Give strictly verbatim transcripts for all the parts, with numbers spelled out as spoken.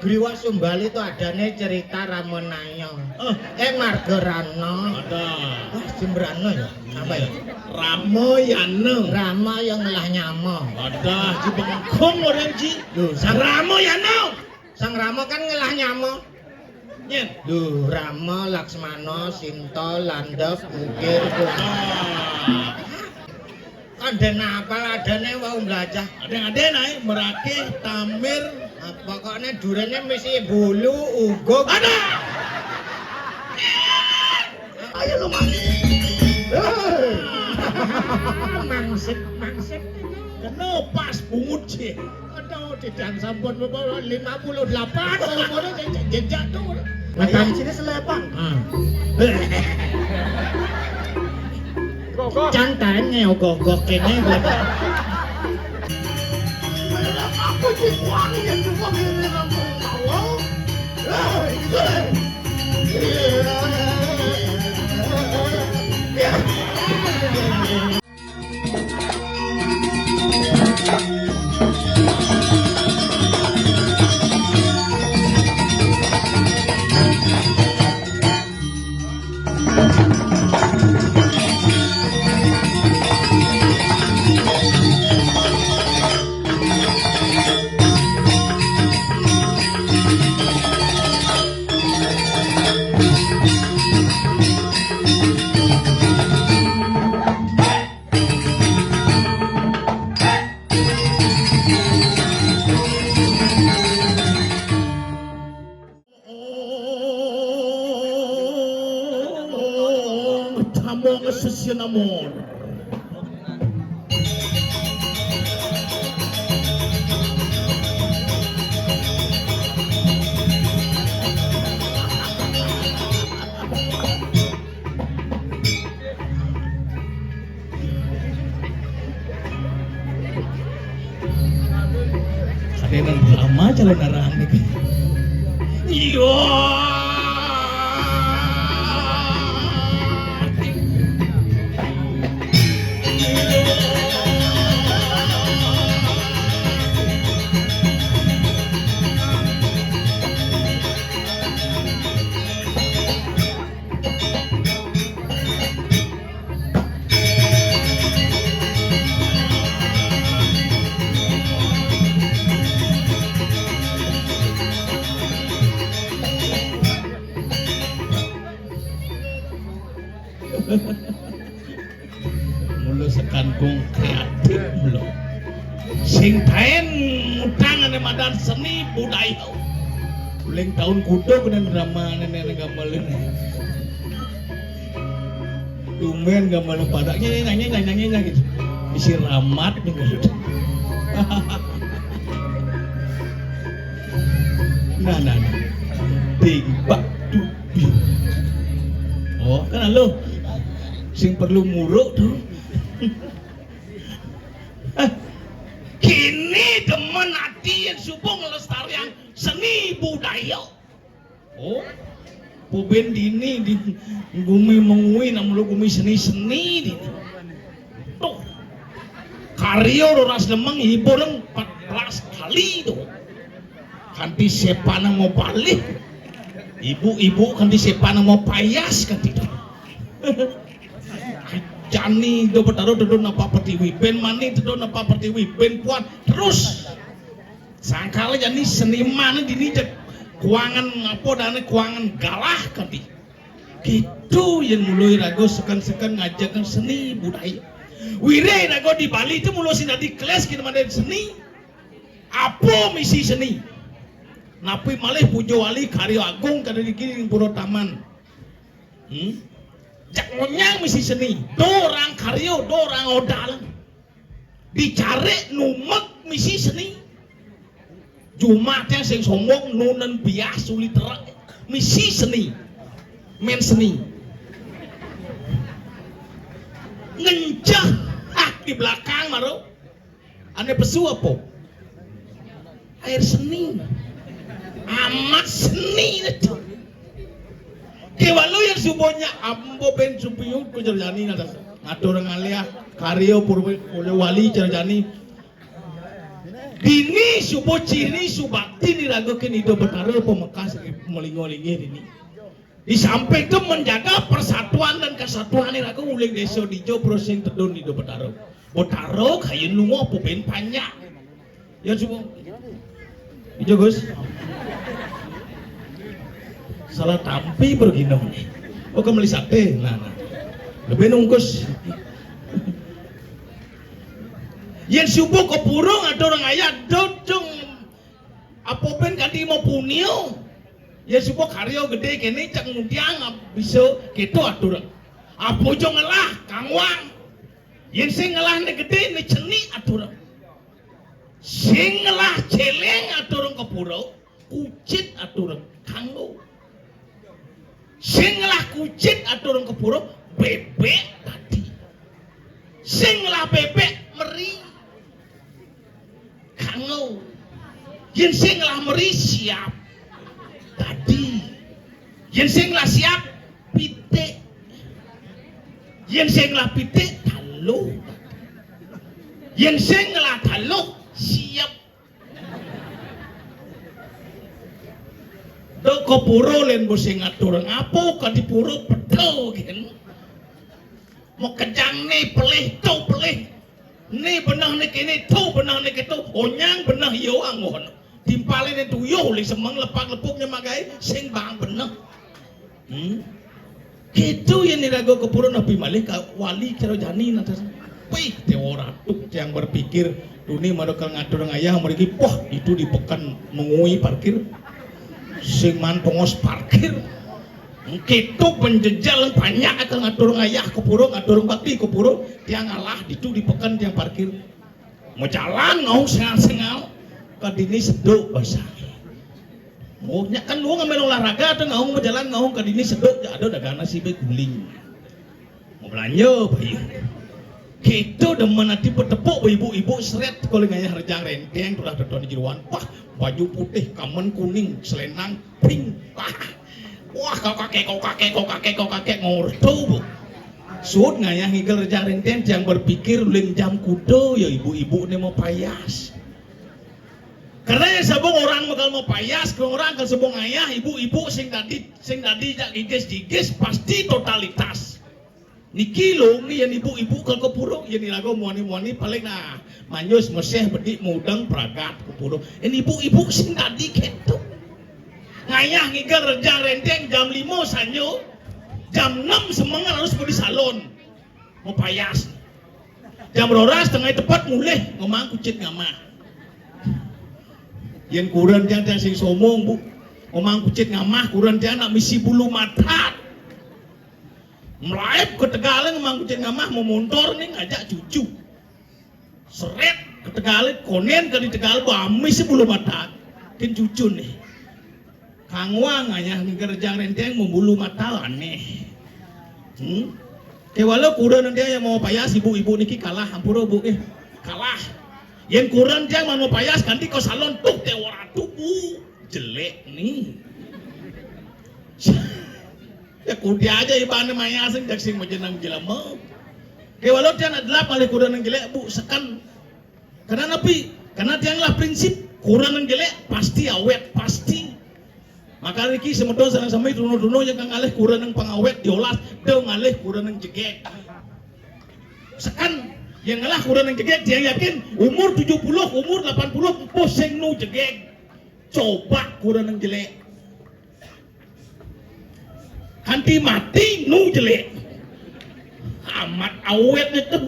Griwa Sumbali to adane cerita Ramanaya. Eh. Eh, Margarana. Ada. Wah, Jembrana ya? Apa ya? Ramayana. Rama yang ngelah nyama. Ada, Ji bengkong orang Ji. Lho, Sang Ramayana. Sang Rama kan ngelah nyama. Nyen. Lho, Rama, Laksmana, Sinta, Landep, Ukir, Kumbang. Ah. Kandhen apal adane wau mblajah. Ada yang ada naik merakeh tamir. Apa kok nek durene misi bulu, uguk? Ada. Ayo lu mati. Hei. Mangsit, mangsit. Kena pas bungut sih. Aduh, tidak sampun lima puluh delapan umurnya jejak tuh. Matang sini selepang. Ah. Cang taen ngeogok-ogok kene. Apa sih wangi yang cuma ini kamu tahu? Ah, itu. Tamong sesien amor. Ada yang drama calon arahan nih. Iya. Mula sekangkung kreatif mula. Sing taen ngutang ane madan seni budaya. Uling tahun kuda kena drama ane ane gamel ini. Tumben gamel pada nyanyi nyanyi nyanyi nyanyi gitu. Isi ramat nih gitu. Nah, nah, nah. Timbak tubi. Oh, kan lo sing perlu muruk tuh. Eh, kini demen ati yang subuh ngelestarian seni budaya. Oh, puben dini di gumi mengui, namun lo gumi seni-seni dini. Tuh, karya roras lemeng hiburan empat belas kali tuh. Kanti sepana mau balik. Ibu-ibu kanti sepana mau payas kanti tuh. Jani do betaro dodo napa pertiwi ben mani dodo napa pertiwi ben kuat terus. Sangkala jani seniman dini cek kuangan apa dane kuangan galah kanti. Gitu yang mulai rago seken-seken ngajakan seni budaya. Wire rago di Bali itu mulai sing dadi kelas kita mandai seni. Apa misi seni? Napi malih puja wali karya agung kada dikini ning Pura Taman. Hmm? Cek ngonyang misi seni. Do orang karya, do orang odal. Dicari numek misi seni. Cuma yang sing sombong nunen bias uli terak misi seni. Men seni. Ngenceh ah di belakang maro. Ane pesu apa? Air seni. Amat seni itu. Kewalu yang subuhnya ambo ben supiyu ku jerjani nada. Ngatur ngalih karya purwa wali jerjani. Dini suba ciri subakti niraga kén Ida Betara pamekas malinga-linggih dini. Di samping itu menjaga persatuan dan kesatuan niraga uling desa dija prasing tedun Ida Betara. Betara kaya nunga pabén panjak. Ya, suba. Ija, Gus. Salah tampi pergina. Oh, ka meli saté. Nah, nah. Lebih nungkus. Yén suba ka pura ngaturang ayah, dodong apa pén kadi mapunia. Yén suba karya gedé kéné cak ngudiang bisa kéto aturang. Apa ja ngelah, kanggoang. Yén sing ngelah né gedé, né cenik aturang. Sing ngelah céléng aturang ka pura, kucit aturang, kanggo. Sing ngelah kucit aturang ka pura, bébék dadi. Sing ngelah bébék meri, kanggo. Yén sing ngelah meri siap dadi. Yén sing ngelah siap pitik. Yén sing ngelah pitik taluh. Yén sing ngelah taluh siap. Duk ka pura lén ba sing ngaturang apa, ka di pura peda gén. Makejang né pelih, to pelih. Né beneh né kéné, to beneh né kéto. Onyang beneh ya anggon. Timpalé né tuyuh uli semeng lepak-lepuk nyemagaé sing bang beneh. Hmm. Kéto yén iraga ka pura, napi malih ka wali kira jani natas. Pih, Déwa Ratu, tiang berpikir, duni mara ka ngaturang ayah mriki, poh, itu di peken mengui parkir. Sing man tongos parkir. Kéto penjejal panjak ka ngaturang ayah ka pura, ngaturang bakti ka pura, tiang ngalah ditu di peken tiang parkir. Majalan ngau sengal-sengal, ka dini seduk basa. Oh, nya kan lu ngambil olahraga tuh, ngau majalan, ngau ka dini seduk, ya ada dagang nasi bé guling. Mau belanja, bayu. Kéto demen ati petepuk, ibu-ibu seret, kalau ngayah rejang renteng, tulah teton di jeruan. Wah, baju putih, kamen kuning, selendang pink. Wah, wah, kau kakek, kau kakek, kau kakek, kau kakek, ngorto, Bu. Sud ngayah ngigel rejang renteng, tiang berpikir uling jam kuda, ya ibu-ibu né mapayas. Karena ya sabung orang bakal mapayas, ke orang ke sabung ayah, ibu-ibu sing dadi, sing dadi jak gigis-gigis, pasti totalitas. Niki lung yén ibu-ibu ka, ka pura, yén iraga muani-muani paling nah, manjus meseh bedik mudeng pragat ka pura. Yén ibu-ibu sing dadi kéto. Ngayah ngigel rejang renteng jam lima sanja, jam enam semengan harus di salon. Mapayas. Jam roras tengah tepet mulih ngomang kucit ngamah. Yén kurenan tiang, tiang sing sombong, Bu. Ngomang kucit ngamah, kurenan tiang nak misi bulu mata. Mlaib ka tegalé ngomang kucit ngamah, mamontor né ngajak cucu. Seret ka tegalé, konén ka di tegal, ba misi bulu mata. Kén cucu né. Kanggoang ayah ngigel rejang renteng mabulu mata anéh. Hmm? Kéwala kurenan tiang yang mapayas, ibu-ibu niki kalah, ampura, Bu, eh. Kalah. Yén kurenan tiang man mapayas kanti ka salon, tuh, Déwa Ratu, Bu. Jelék né. Ya kudu aja ibané mayasin jak sing majeneng jelema. Kéwala tiang nak delap ngalih kurenan jelék, Bu, seken. Karena napi? Karena tiang lah prinsip, kurenan jelék pasti awét, pasti. Maka niki semeton sareng sami, truna-truna yang ngalih kurenan pangawét diolas, da ngalih kurenan jegég. Seken, yang ngelah kurenan jegég, tiang yakin umur tujuh puluh, umur delapan puluh, pusing nu jegég. Coba kurenan jelék. Kanti mati nu jelék. Amat awét né to.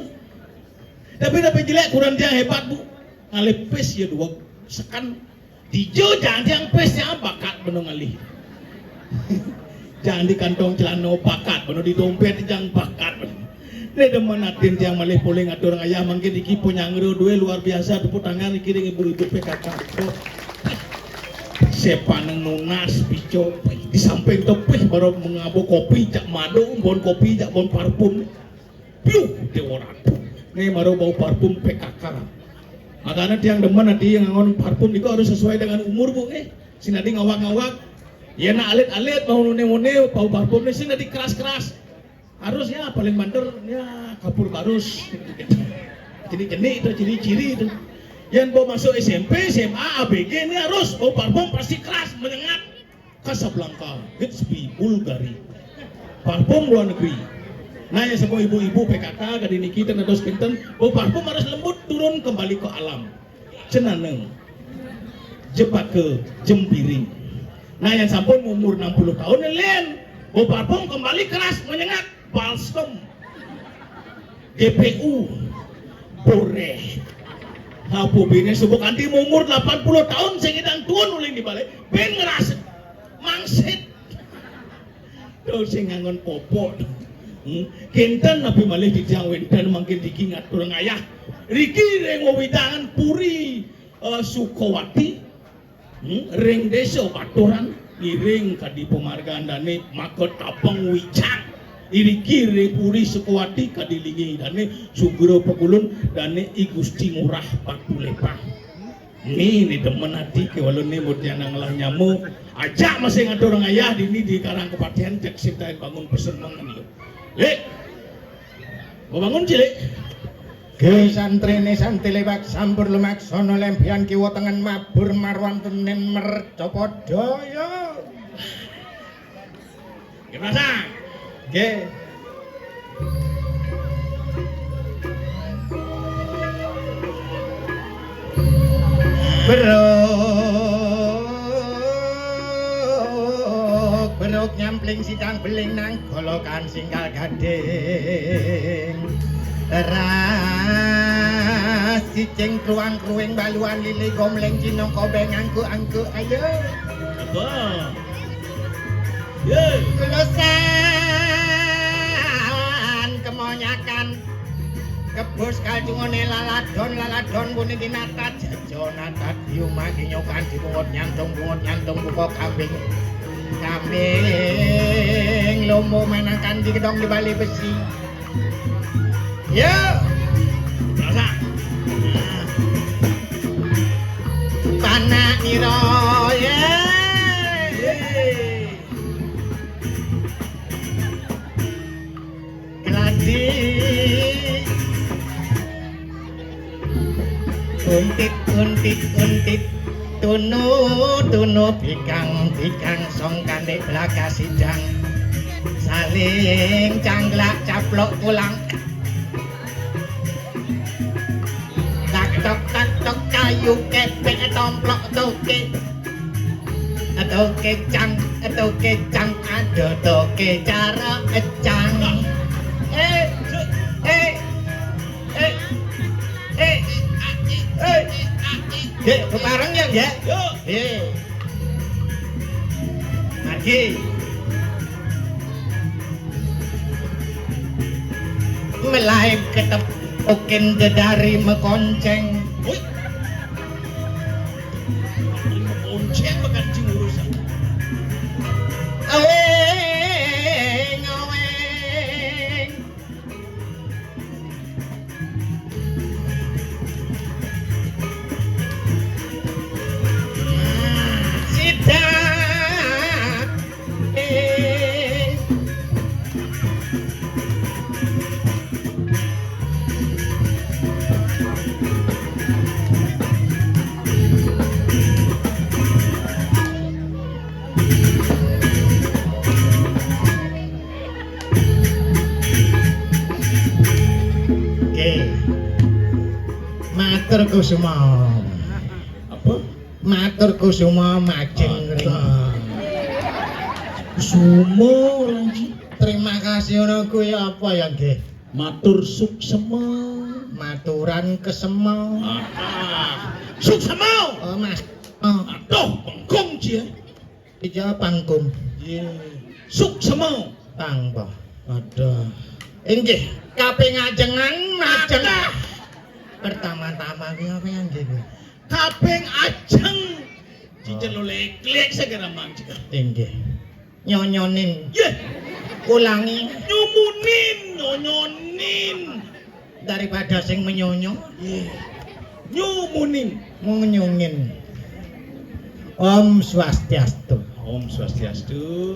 Tapi, tapi jelék, kurenan tiang hébat, Bu. Ngalih pis ya dua seken. Dija jang tiang pis, tiang bakat bena ngalih. Jang di kantong celana bakat bena, di dompét jang bakat bena. Né demen atin tiang malih polih ngaturang ayah, mangkin niki panyanggra dué luar biasa, tepuk tangan niki ring ibu-ibu P K K. Sepaneng nunas pica, di samping tepih baru mengaba kopi jak madu, bon kopi jak bon parfum. Piuh, Déwa Ratu. Né mara bau parfum P K K. Makanya tiang demen ati yang ngangon parfum niku harus sesuai dengan umur, Bu, nggih. Sing dadi ngawag-ngawag. Yén alit-alit bau nuné-nuné, bau parfum né sing dadi keras-keras. Harus ya paling banter ya kapur barus. Ciri-ciri itu, ciri-ciri itu. Yang mau masuk S M P, S M A, A B G ini harus bau parfum pasti keras, menyengat. Casablanca, Gatsby, Bulgari. Parfum luar negeri. Nah, yang semua ibu-ibu P K K, kadi niki ten dados kinten, bau parfum harus lembut, turun kembali ke alam. Cenaneng, jepake, jembiring. Nah, yang sampun umur enam puluh tahun, lén, bau parfum kembali keras, menyengat, balsem, G P U, boreh. Apa bene subuh kanthi umur delapan puluh tahun sing idang tuun uling di bale, ben ngerasa mangsit. Terus sing ngangon popok. Hmm? Kinten napi malih titiang wénten mangkin niki ngatur ngayah. Riki ring wewidangan Puri, eh, Sukawati. Hmm? Ring Désa Baturan, ngiring kadi pamargan dané maka tapeng wicang. Iriki ring Puri Sukawati kadi linggih dané Sugra Pakulun dané I Gusti Ngurah Batulepah. Ni, ni demen ati kéwala ni mutian ngelah nyama. Ajak masih ngatur ngayah dini di Karang Kepatihan cek sintain bangun peseneng ni. Lek. Mau bangun, cilik. Ge santrene santi lewat sampur lumaksana lempian kiwa tengen mabur marwantenin mercapada. Ya. Nggih, Mas. Nggih. Beruk, beruk nyampling sidang beling nang golokan singkal gading. Teras cicing kruang kruing baluan lili gomleng cinong kobeng angku-angku ayo. Apa? Ye. Lulusan kemonyakan kebus kalcungone laladon, laladon puniki natat jajo, natat biuma kinyokan dipungut nyantung, pungut nyantung buka kambing. Kambing lombo manakan di gedong di bali besi. Ya. Rasa. Panak nira, ya. Gladi. Untit, untit, untit. Tunu, tunu, bikang, bikang, song kandik belaka sidang. Saling cangglak caplok tulang. Tak tok, tak tok, kayu kepek, tomplok toke. Toke cang, toke cang, ada toke cara ecang. Eh, eh, eh, eh, eh. Dek, bebareng ya, ya? Yo. Eh. Lagi. Melaib ketepukin dedari mekonceng. Wih. Mekonceng bakal diurusan. Aweng, aweng. Sidak. Oke. Matur kusuma. Apa? Matur kusuma majeng ring. Kusuma lagi. Terima kasih ngono kuwi apa ya, nggih? Matur suksema. Maturan kesema. Ah, suksema. Oh, Mas. Oh. Aduh, bengkong cia. Ija pangkum. Iya. Suksema. Pangpa. Ada. Inggih, kaping ajengan majeng. Ada. Pertama-tama kuwi apa ya, nggih, kuwi? Kaping ajeng. Cicil oleh klik segera mang cekap. Inggih. Nyonyonin. Ye. Ulangi. Nyumunin, nyonyonin. Daripada sing menyonyo. Ye. Nyumunin. Ngunyungin. Om Swastiastu. Om Swastiastu.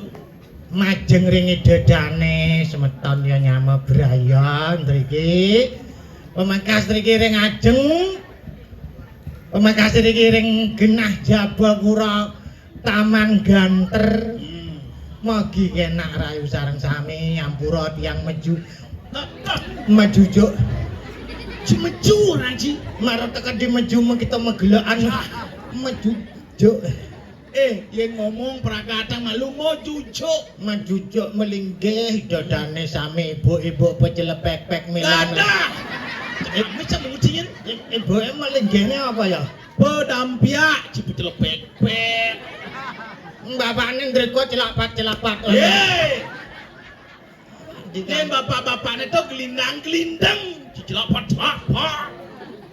Majeng ring idedane semeton ya nyama braya mriki. Pemangkas mriki ring ajeng. Pamekase niki ring genah Jabapura Taman Ganter. Hmm. Mugi kenak rahayu sareng sami, nyampura tiyang meju. Mejujuk. Ci meju ora, Ci? Marep teka di meju, kita megelekan. Ah. Mejujuk. Eh, yen ngomong prakatang malu, mejujuk. Mejujuk melinggih dodane sami, ibu-ibu pecelepek-pek milan. Dadah. Eh, bisa mengucingin? Ibu e melinggihne apa ya? Pedampiak, ci pecelepek-pek. Bapakne ndreko celapat-celapat. Ye. Yen bapak-bapakne to gelindang-gelindeng, ci celapat-celapat.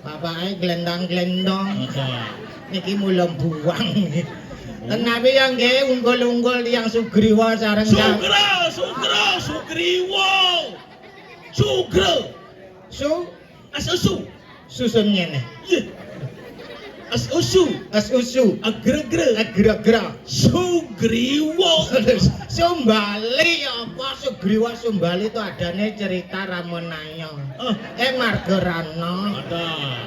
Bapake glendang-glendong. Ada. Niki mula buang. Tenapi ya nggih, unggul-unggul tiyang Sugriwa sareng sa- Sugro, Sugro, Sugriwa. Sugro. Su- As usu. Susun ngene. Iya. As usu. As usu. Agregra. Agregra. Sugriwa. Sumbali apa Sugriwa Sumbali itu adane cerita Ramanaya. Ah. Eh, Margarana. Ada.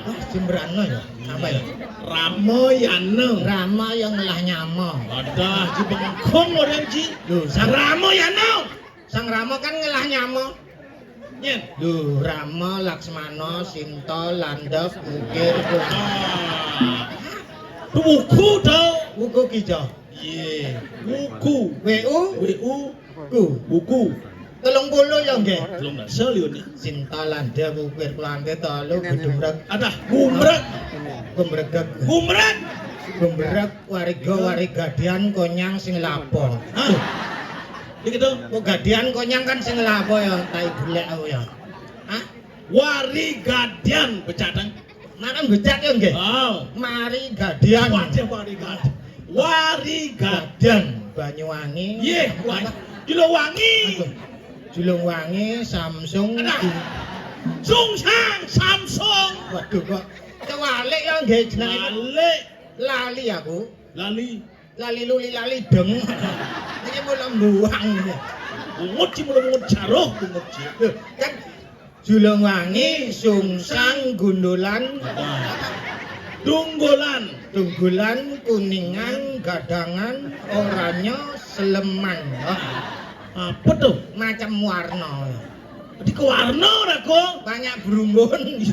Wah, Jembrana ya? Apa ya? Ramayana. Rama yang ngelah nyama. Ada, ci bengkong orang, Ci. Lho, Sang Ramayana. Sang Rama kan ngelah nyama. Nyen. Lho, Rama, Laksmana, Sinta, Landep, Mukir, Ku- Ah. Wuku to. Wuku ki, Jo. Iya. Wuku. W U? W U. Ku. Wuku. Telung puluh ya, nggih. Belum dasar yo ni. Sinta, Landep, Mukir, Kulante, Tolu, Gedumrek. Adah, gumrek. Gumregek. Gumrek. Gumrek, Wariga, Warigadian, Konyang, sing lapo. Hah? Iki to. Kok gadian Konyang kan sing lapo ya, tai bulek aku ya. Hah? Warigadian, becadang. Makan becak ya, nggih? Oh. Mari gadian. Wajah Warigadian. Warigadian. Gadian, Banyuwangi. Iya, Wa-, Julungwangi. Aduh. Julungwangi, Samsung. Adah. Sungsang, Samsung. Waduh, kok kewalik ya, nggih, jenenge. Balik. Lali aku. Lali. Lali luli, lali deng. Iki mula mbuang. Bungut, ci, mula bungut jaruh, bungut, ci. Lho, kan Julungwangi, Sungsang, Gundulan. Dunggulan. Dunggulan, Kuningan, Gadangan, Oranye, Sleman. Wah. Apa tuh? Macam warna. Di ke warna ora, Go? Banyak berumbun.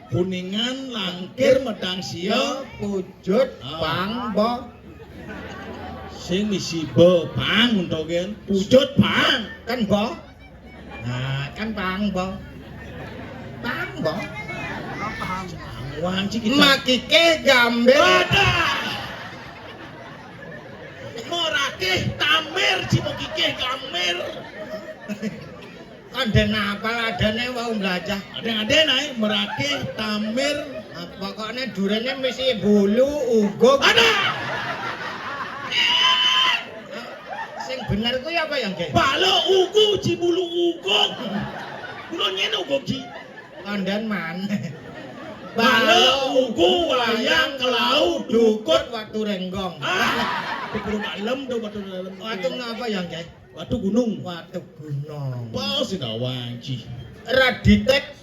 Kuningan, Langkir, Medang Sia. Pujut, ah. Pang, Bo. Sing misi Bo, Pang, untuk kan. Pujut, Pang. Kan, Bo? Nah, kan Pang, Bo. Pang, Bo. Wah, ci kita. Makike gambir. Wadah. Morakih tamir, ci mokikih gambir. Kandhen apal adane wau mblajah. Adeng-adeng ae, merakih, tamir. Apa kokne durene misi bulu, uguk. Ada. Sing bener kuwi apa ya, nggih? Balok ugu, ci bulu uguk. Kula nyen uguk, ci. Kandhen man. Balok ugu, wayang, kelau, dukut, watu renggong. Ah, keburu maklem tuh, watu dalam. Watu ngapa ya, nggih? Watu gunung. Watu gunung. Apa sing awang, ci? Raditek,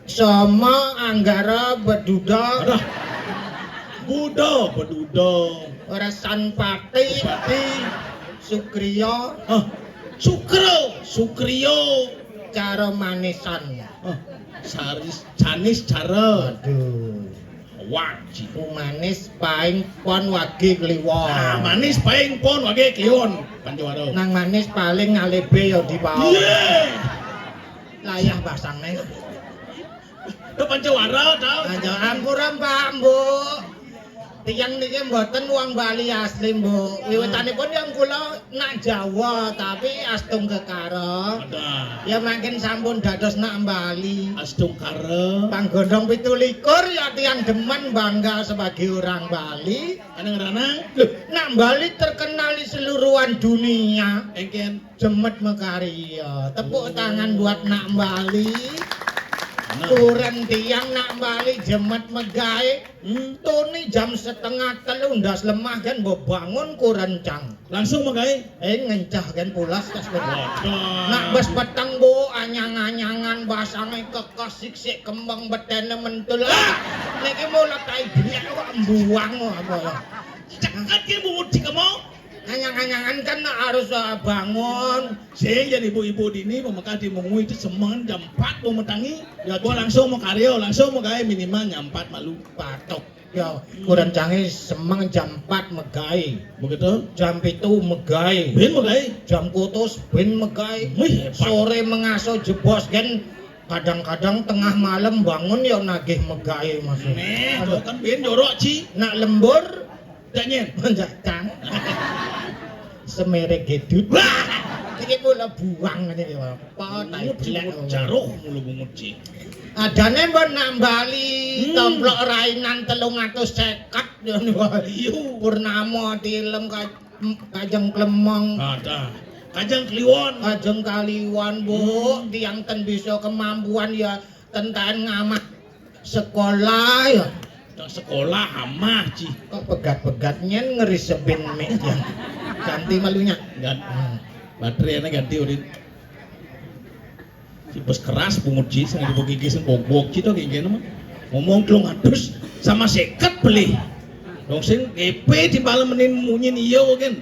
Soma, Anggara, Beduda. Adah. Buda, Beduda. Resan Pati. Pati. Sukriya. Ah. Sukro, Sukriyo. Cara manisan. Ah. Saris, Canis, Cara. Aduh. Wah, ci. Ku manis paing pon wage kliwon. Ah, manis paing pon wage kliwon. Pancawara. Nang manis paling ngalebe ya dipaon. Iya. Layah basang neng. Ke Pancawara, tau? Aja ampura, Mbak, Mbok. Tiyang niki mboten wong Bali asli, Mbok. Wiwitanipun yang kula nak Jawa, tapi Astungkara. Ada. Ya mangkin sampun dados nak Bali. Astungkara. Panggondong pitu likur ya tiyang demen bangga sebagai orang Bali. Anang ranang. Loh, nak Bali terkenal di seluruhan dunia. Engken. Jemet Mekaria. Tepuk tangan buat nak Bali. Nah. Kuren tiang nak bali jemet megaé. Hmm. Tuni jam setengah telu ndas lemah kan mbok bangun kuren cang. Langsung megaé? Eh, ngencah kan pulas tas. Waduh. Nak bes peteng, Bu, anyang-anyangan basangé kekes, siksik kembang beténé mentul. Ah, niki mula tai biak kok mbuang kok apa ya? Ceket ki Bu Muji kemo. Anyang-anyangan kan harus, eh, bangun. Sing yen ibu-ibu dini pemekah dimungui itu semeng jam empat mau metangi. Ya, Bu langsung mau karyo, langsung mau gawe minimal jam empat malu. Patok. Ya, kuren cangé semeng jam empat megaé. Begitu? Jam pitu megaé. Bin megaé? Jam kutus bin megaé. Wih, hebat. Sore mengaso jebos gen kadang-kadang tengah malam bangun ya nagih megaé, Mas. Nih, tuh kan bin jorok, Ci. Nak lembur. Dak nyen. Cang. Semerek gedut. Wah, iki mula buang ngene ya. Apa tai bungut, jelek bungut, jaruh mulu bungut, Ci. Adane mbok nak bali. Hmm. Tomplok rainan telung atus seket ya niku. Iya. Purnama tilem ka-, kajeng klemeng. Ada. Kajeng kliwon. Kajeng kliwon, Bu. Hmm. Tiang ten bisa kemampuan ya tentang ngamah sekolah ya. Nek sekolah amah, Ci. Kok pegat-pegat nyen ngerisebin mik ya. Ganti malunya. Gan-, hmm. Baterainya ganti, Udin. Ci bes keras bungut, Ci, sing dipegigis sing bok-bok, Ci, to, kayak gini mah. Ngomong telung atus sama seket beli. Dong sing G P di malam menin munyin iya, kan.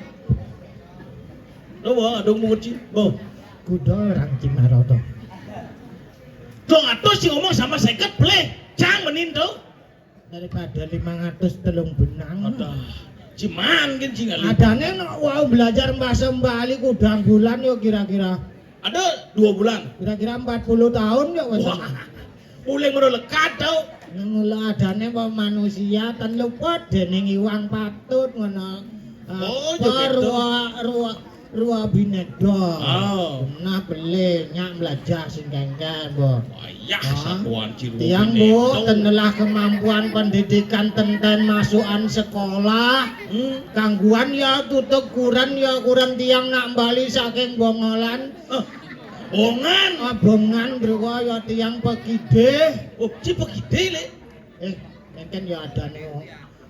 Lo, Bo, adung bungut, Ci. Bo. Kuda orang Cimaroto. Telung atus sing ngomong sama seket beli. Cang menin to. Daripada limang atus telung benang. Aduh, ciman kan sing ngalih. Adane nak wau belajar bahasa Bali kudang bulan yo kira-kira. Ada dua bulan. Kira-kira empat puluh tahun yo wis. Wah, mulai mero lekat tau. Nang mula adane wong manusia ten luput dening iwang patut ngono. Oh, apa, yo gitu. Ruwa, ruwa, ruwa bineda. Oh. Nah, beli nyak belajar sing kengken, Bo. Wayah. Hah? Satuan Ciru tiang, bineda. Bu, ten nelah kemampuan pendidikan tenten masukan sekolah. Hmm. Kangguan ya tutup kuren ya kuren tiang nak bali saking Bongolan. Eh, Bongan. Ah, Bongan, Bro, ya tiang pegidih. Oh, ci pegidih, Le? Eh, mungkin ya adane, oh.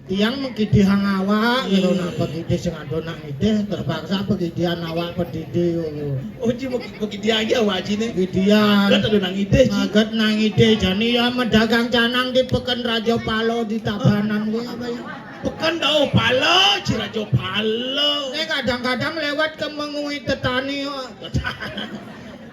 Tiang mengidih hang awak, iya, gitu, nak pegidih sing ado nak ngidih, terpaksa pegidihan awak pedidih, gitu. Oh, ci pegi-, pegidih aja awak cine. Pegidihan. Maget ado nak ngidih, ci. Maget nak ngidih, jani ya medagang canang di Peken Raja Palo di Tabanan, kuwi apa ya? Peken tau Palo, ci Raja Palo. Eh, kadang-kadang lewat ke mengui tetani, kok.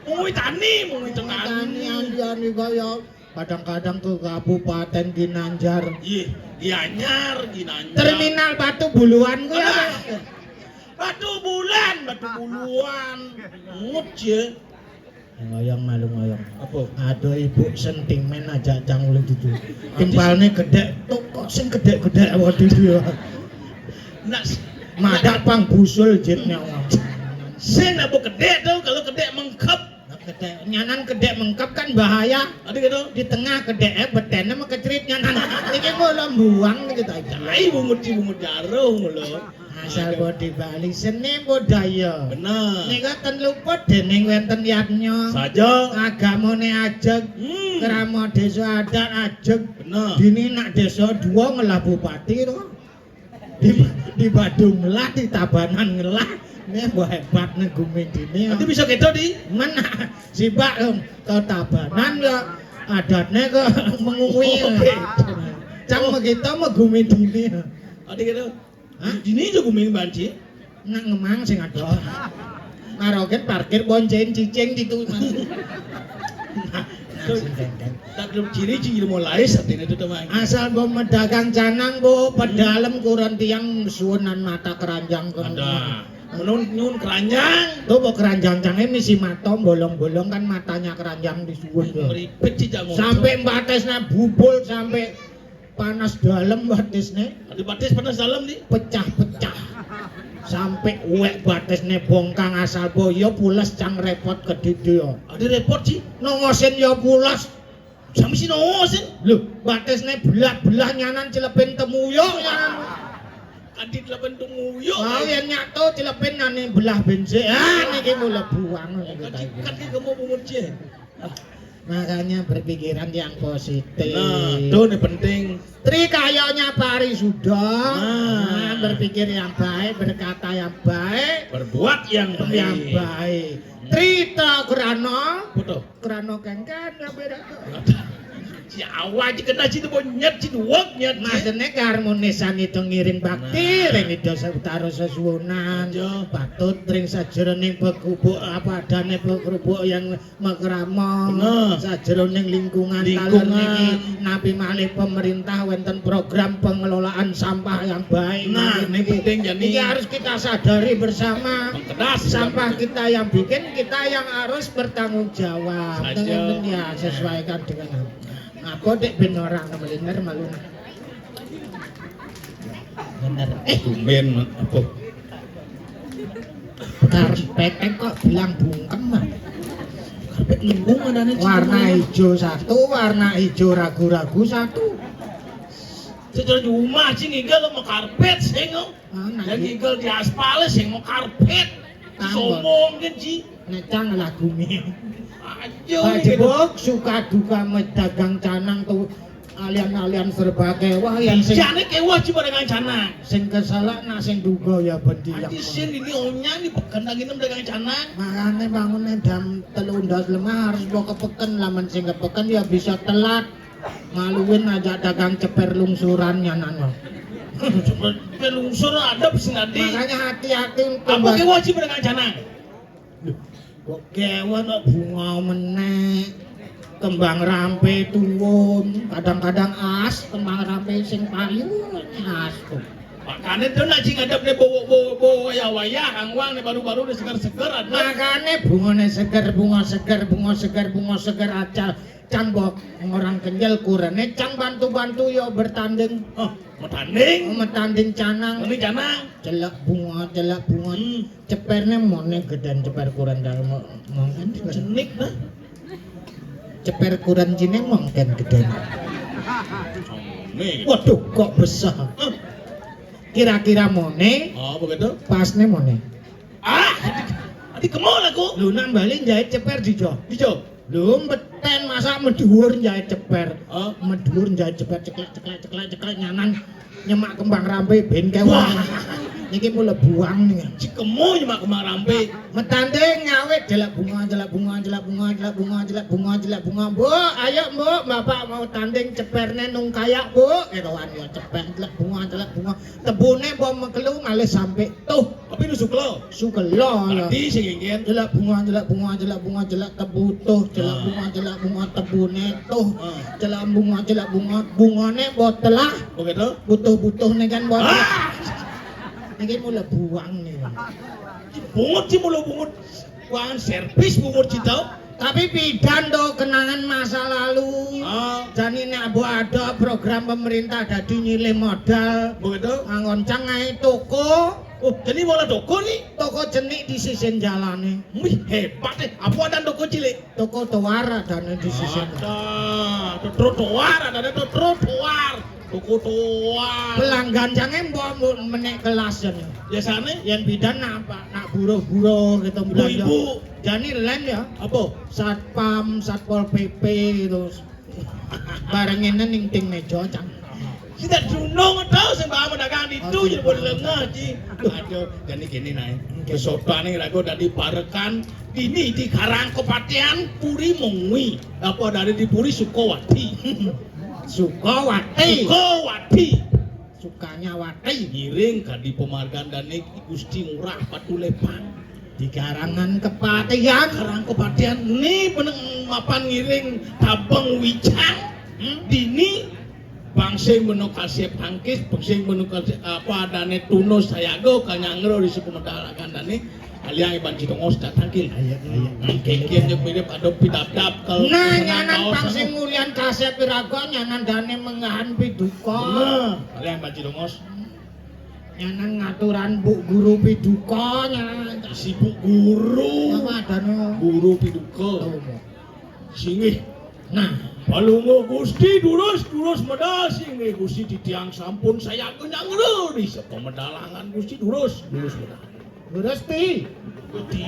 Mengui tani, mengui tetani. Tani, anu, anu, kaya kadang-kadang ke Kabupaten Ginanjar. Iya, Gianyar, Ginanjar. Terminal Batu Buluan kuwi. Alah. Apa? Batu Bulan, Batu Buluan. Mut ya. Ngoyong malu ngoyong. Apa? Aduh, ibu sentimen aja cang ulun dudu. Timpalne gedek, tuh kok sing gedek-gedek waduh iki ya. Nak s-, madak pang busul jit nyawa. Sing nak bu gedek tuh, kalau gedek mengkep. Nah, gedek, nyanan gedek mengkep kan bahaya. Ada gitu. Di tengah gedek, eh, betene mekecrit nyanan. Iki mula buang gitu aja. Ai bungut ci bungut jaruh mula. Asal bodi Bali, seni budaya. Bener. Nika ten luput dening wenten yadnya. Saja. Agamane ajeg. Hmm. Krama desa adat ajeg. Bener. Dini nak desa dua ngelah bupati to. Di, di Badung ngelah, di Tabanan ngelah. Ini mbok hebat nih gumi dini. Nanti bisa gitu, Di. Mana? Sibak, em, ke Tabanan ya adatnya ke mengui. Oke. Cang begitu mau gumi dini. Nanti gitu. Hah? Dini aja gumi banci. Nak ngemang sing ada. Maroket parkir bonceng cicing gitu. Nah, sing ganteng. Tak belum ciri ciri mulai saat ini tuh teman. Asal mbok medagang canang, Bu, pedalem kuren tiang suwenan mata keranjang ke. Ada. Menun nyun keranjang. Tuh, Bu, keranjang cange misi mata bolong-bolong kan matanya keranjang disuwun tuh. Meripit sih jangan. Sampai batasnya bubul, sampai panas dalam batisne. Ada batis panas dalam nih. Pecah-pecah. Sampai uwek batisne bongkang asal bo ya pules cang repot kedidi ya. Ada repot sih. Nongosin ya pules. Sami sih nongosin. Lho, batisne belah-belah nyanan celepin temuyuk nyanan. Adi celepin temuyuk. Oh, ya nyatu celepin nane belah bensin. Ah, niki mula buang. Oh, kan dikat ke kamu bungut sih. Makanya berpikiran yang positif. Nah, itu nih penting. Tri kayaknya pari sudah. Nah. Nah, berpikir yang baik, berkata yang baik, Berbuat yang baik. Yang baik. Tri ta krana, Betul. Krana kengken ya beda. Si awak aja kena situ, bo nyet, situ wok nyet. Maksudnya harmonis itu ngiring bakti, Nah. Ring Ida Sawetara Sesuwunan. Aja. Patut ring sajeroning pegubuk apa adane pegubuk yang makrama. Bener. Sajeroning lingkungan Lingkungan. Taler niki, napi malih pemerintah wenten program pengelolaan sampah yang baik. Nah, ini penting, Jani. Ini harus kita sadari bersama. Mengkedas, Sampah sudah. Kita yang bikin, kita yang harus bertanggung jawab. Saja. Dengan, ya, sesuaikan dengan apa dek ben orang meliner malu. Bener. Eh, tumben apa? Karpet kok bilang bungkem, Mas. Karpet lingkung adane. Warna hijau satu, warna hijau ragu-ragu satu. Secara di rumah sih ngigel sama karpet sing. Nah, Dan ngigel di aspal sing mau karpet. Tambah. Sombong kan sih. Ngecang lagunya. Ayo. Pak Jebok suka duka medagang canang tuh. Alian-alian serba kewah yang sing Jane kewah cuma dengan canang. Sing keselak nak sing duga ya bendi. Ati sing ini onya nih bukan lagi nem dagang canang. Makane bangunnya jam telu ndas lemah harus bawa ke peken, laman sing ke peken ya bisa telat. Maluin aja dagang ceper lungsuran nyanan. Ceper lungsur ada sing ati. Makanya hati-hati. Apa kewah cuma dengan canang? Kok kewan kok bunga menek, kembang rampe turun, kadang-kadang as, kembang rampe sing payu as tuh. Makane tuh nak sing ngadep ne bawa bawa bawa wayah wayah angwang ne baru-baru ne seger-seger ada. Makane bungane seger, bunga seger, bunga seger, bunga seger aja. Cang bok orang kenyel kurene cang bantu-bantu yo bertanding. Oh, bertanding. Metanding canang. Ini canang. Celak bunga, celak bunga. Hmm. Ceperne mone geden ceper kuran dalem mongken. Jenik nah. Ceper kuran jine mongken geden. Nih. Waduh, kok besar. Hah? Kira-kira mone. Oh, begitu. Pasne mone. Ah, adi kemol aku. Lu nang bali jahit ceper dijo. Dijo. Lu mbeten masa medhuwur jahit ceper. Oh. Medhuwur jahit ceper ceklek ceklek ceklek ceklek nyanan nyemak kembang rampe ben kewah. Wah. Niki mula buang nih. Cikemu nyemak kembang rampe. Metanding ngawit jelek bunga jelek bunga jelek bunga jelek bunga jelek bunga jelek bunga. Mbok, ayo Mbok, Bapak mau tanding ceperne nung kayak Mbok. Keroan ya ceper jelek bunga jelek bunga. Tebune Mbok mekelu malih sampe tuh. Tapi nu sukela. Sukela lah. Tadi sing ingin. Jelek bunga jelek bunga jelek bunga jelek tebu tuh jelek Ah. Bunga jelek bunga tebune tuh. Ah. Jelek bunga jelek bunga bungane Mbok telah. Begitu. Butuh-butuh nih kan Mbok. Ah. Niki mula buang nih. Bungut sih mula bungut. Buangan servis bungut sih tau. Tapi pidan to kenangan masa lalu. Ah. Jane nek mbok ada program pemerintah dadi nyilih modal. Begitu. Angon cang ae toko. Oh, jadi malah toko nih. Toko jenik di sisi jalane. Wih, hebat deh. Apa ada toko cilik? Toko toar adane di sisi. Ada. Trotoar adane to trotoar. Toko toar. Pelanggan jange mbok mbok menek kelas jane. Biasane? Yen bidan nak apa? Nak buruh-buruh gitu belanja. Ibu. Jani len ya. Apa? Satpam, Satpol P P gitu. Bareng ngene ning ting meja cang. Kita dunung tau sing bawa dagang di tu jadi boleh lengah ji. Aduh, jadi gini nae. Kesotane rago dadi parekan dini di Karang Kepatian Puri Mengwi. Apa dari di Puri Sukawati? Sukawati. Sukawati. Sukanyawati. Ngiring kadi pemargandane Gusti Ngurah Patulepan. Di Karangan Kepatian. Karang Kepatian ni peneng mapan ngiring tabeng wijang. Hmm? Dini bangsa meno kasep hangkis, bangsa meno kasep apa adane tunus sayaga kanyangro di suku medalakan dane. Aliang iban citongos datang kil. Ayo, ayo. Kengkir nyek mirip ada pidabdab kalau Nah, nyanan pang sing mulian kasep piraga nyanan dane menggahan piduka. Nah, aliang iban citongos. Nyanan ngaturan Bu Guru piduka nyanan. Si Bu Guru. Apa adane? Guru piduka. Oh, mo. Singgih. Nah, palungguh Gusti durus durus medal singgih Gusti titiang sampun saya kenyang di sepemedalangan Gusti durus durus medal. Gusti. Gusti.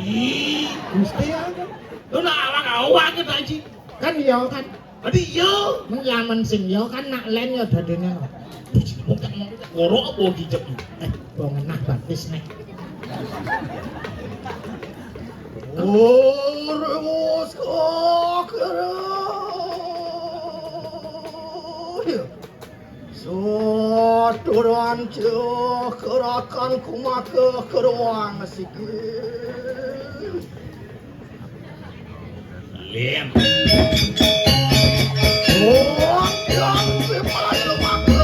Gusti apa? Lu nak awak-awak kita ji. Kan ya kan. Adi ya. Lamun sing ya kan nak lén ya dadine. Wong tak mau koro apa dicek? Eh, wong ngenah batis nek. Ora wis kok. Sodoran ceh gerakan kumake keruang siki. Lim. Oh, yang pemain lumake.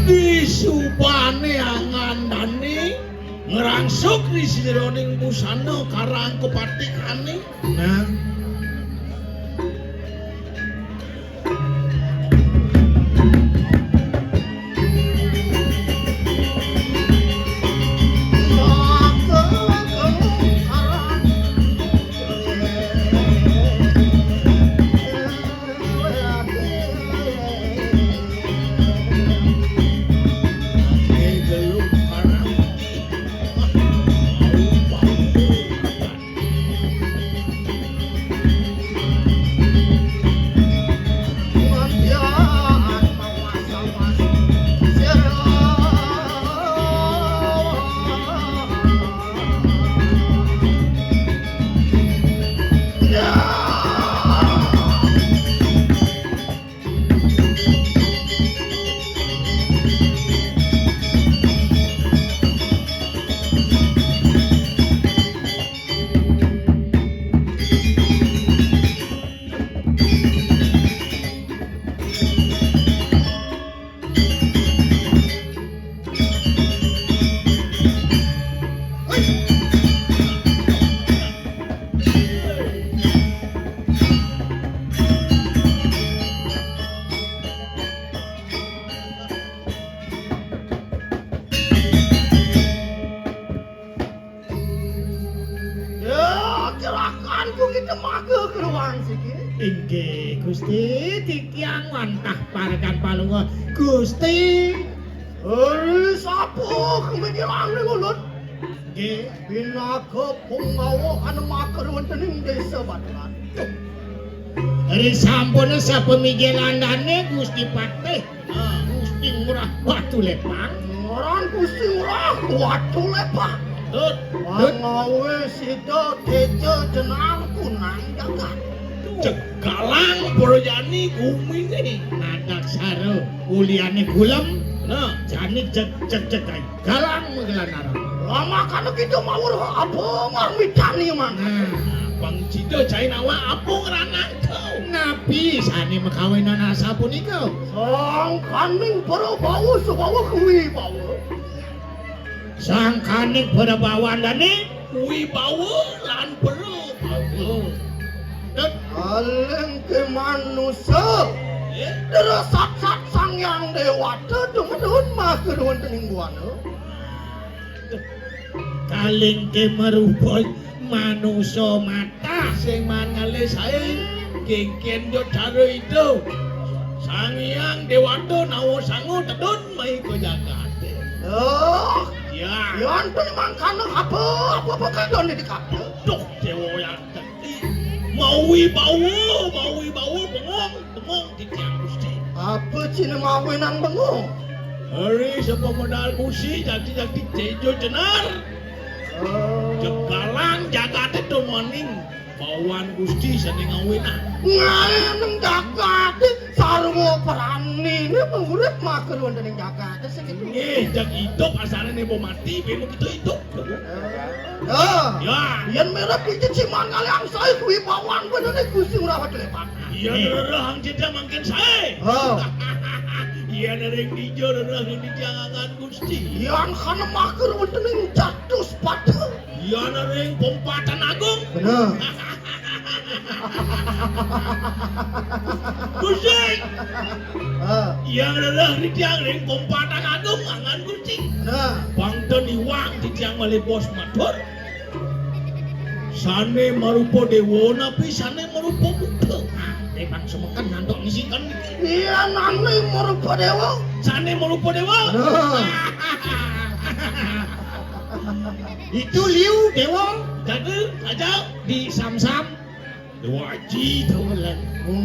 Disubane angandane ngrangsuk ri jeroning busana karang kepatihane. Nah. Ya, gerakanku kita maga keruang siki. Inggih, Gusti, titiang wantah parekan palunga, Gusti. Hei, sapa kemedilang ning ulun? Nggih. Pinaga Punggawa anu maker wonten ing Desa Baturan. Ri sampun sapemigil andane Gusti Patih, Gusti Ngurah Batu Lepang. Ngaran Gusti Ngurah Batu Lepang. Tut, tut. Pangawe sida Teja Jenar Kunang Jagat. Cegalang Brojani gumine. Adak saro uliane gulem. Nah, jani jeg jeg jeg galang magelan arep. Lama kana kita mawur apa ngarmitani man. Nah, bang cida cai nawa apa ngranang kau. Napi sane makawinan asapunika? Sangkaning para bawa sebawa kuwi bawa. Sangkaning para bawa andane wibawa lan berbawa. Alengke manusa. Nggih. Derasat sat Sang Hyang Dewata dumun mager wonten ing buana. Kalengke marupa manusa mata. Sing mangalih sae kengken yo cara itu. Sang Hyang Dewata nawa sangu tedun mai ke jagate. Oh. Ya. Yan pun mangkana apa, apa, apa kagone di kabeh. Duh, Dewa yang Mawi bawa, mawi bawa, bengong, bengong titiang Gusti. Apa cina mawi nang bengong? Hari sapa modal Gusti, jati-jati Tejo Jenar. Oh. Jegalang jagate dumaning bawan Gusti sane ngawinang. Ngae nang jagate sarwa pranine urip mager wonten ing jagate sing itu. Nggih, jek idup asane nek mati, bemo kita idup. Ya. Ya. Yen mirip iki ciman kalih angsae kuwi pawan benene Gusti ora wedlepan. Iya, ngerereh ang cedhak mangkin sae. Oh. Iya. Yan ring dija rereh ring dija angan Gusti. Yan kanemah wénten ing Catus Pada. Yan ring Pompatan Agung. Bener. Gusti. Ah. Yan rereh ring tiang ring Pompatan Agung angan Gusti. Nah. Pang ten iwang titiang malih bos matur. Sané marupa déwa napi sané marupa buta? Ah, dé pang semeken ngantuk ngisiken niki. Yan ané marupa déwa. Sané marupa déwa? Nah. Itu liu déwa. Jaga, aja. Di Samsam. Déwa Aji to, Lan. Oh,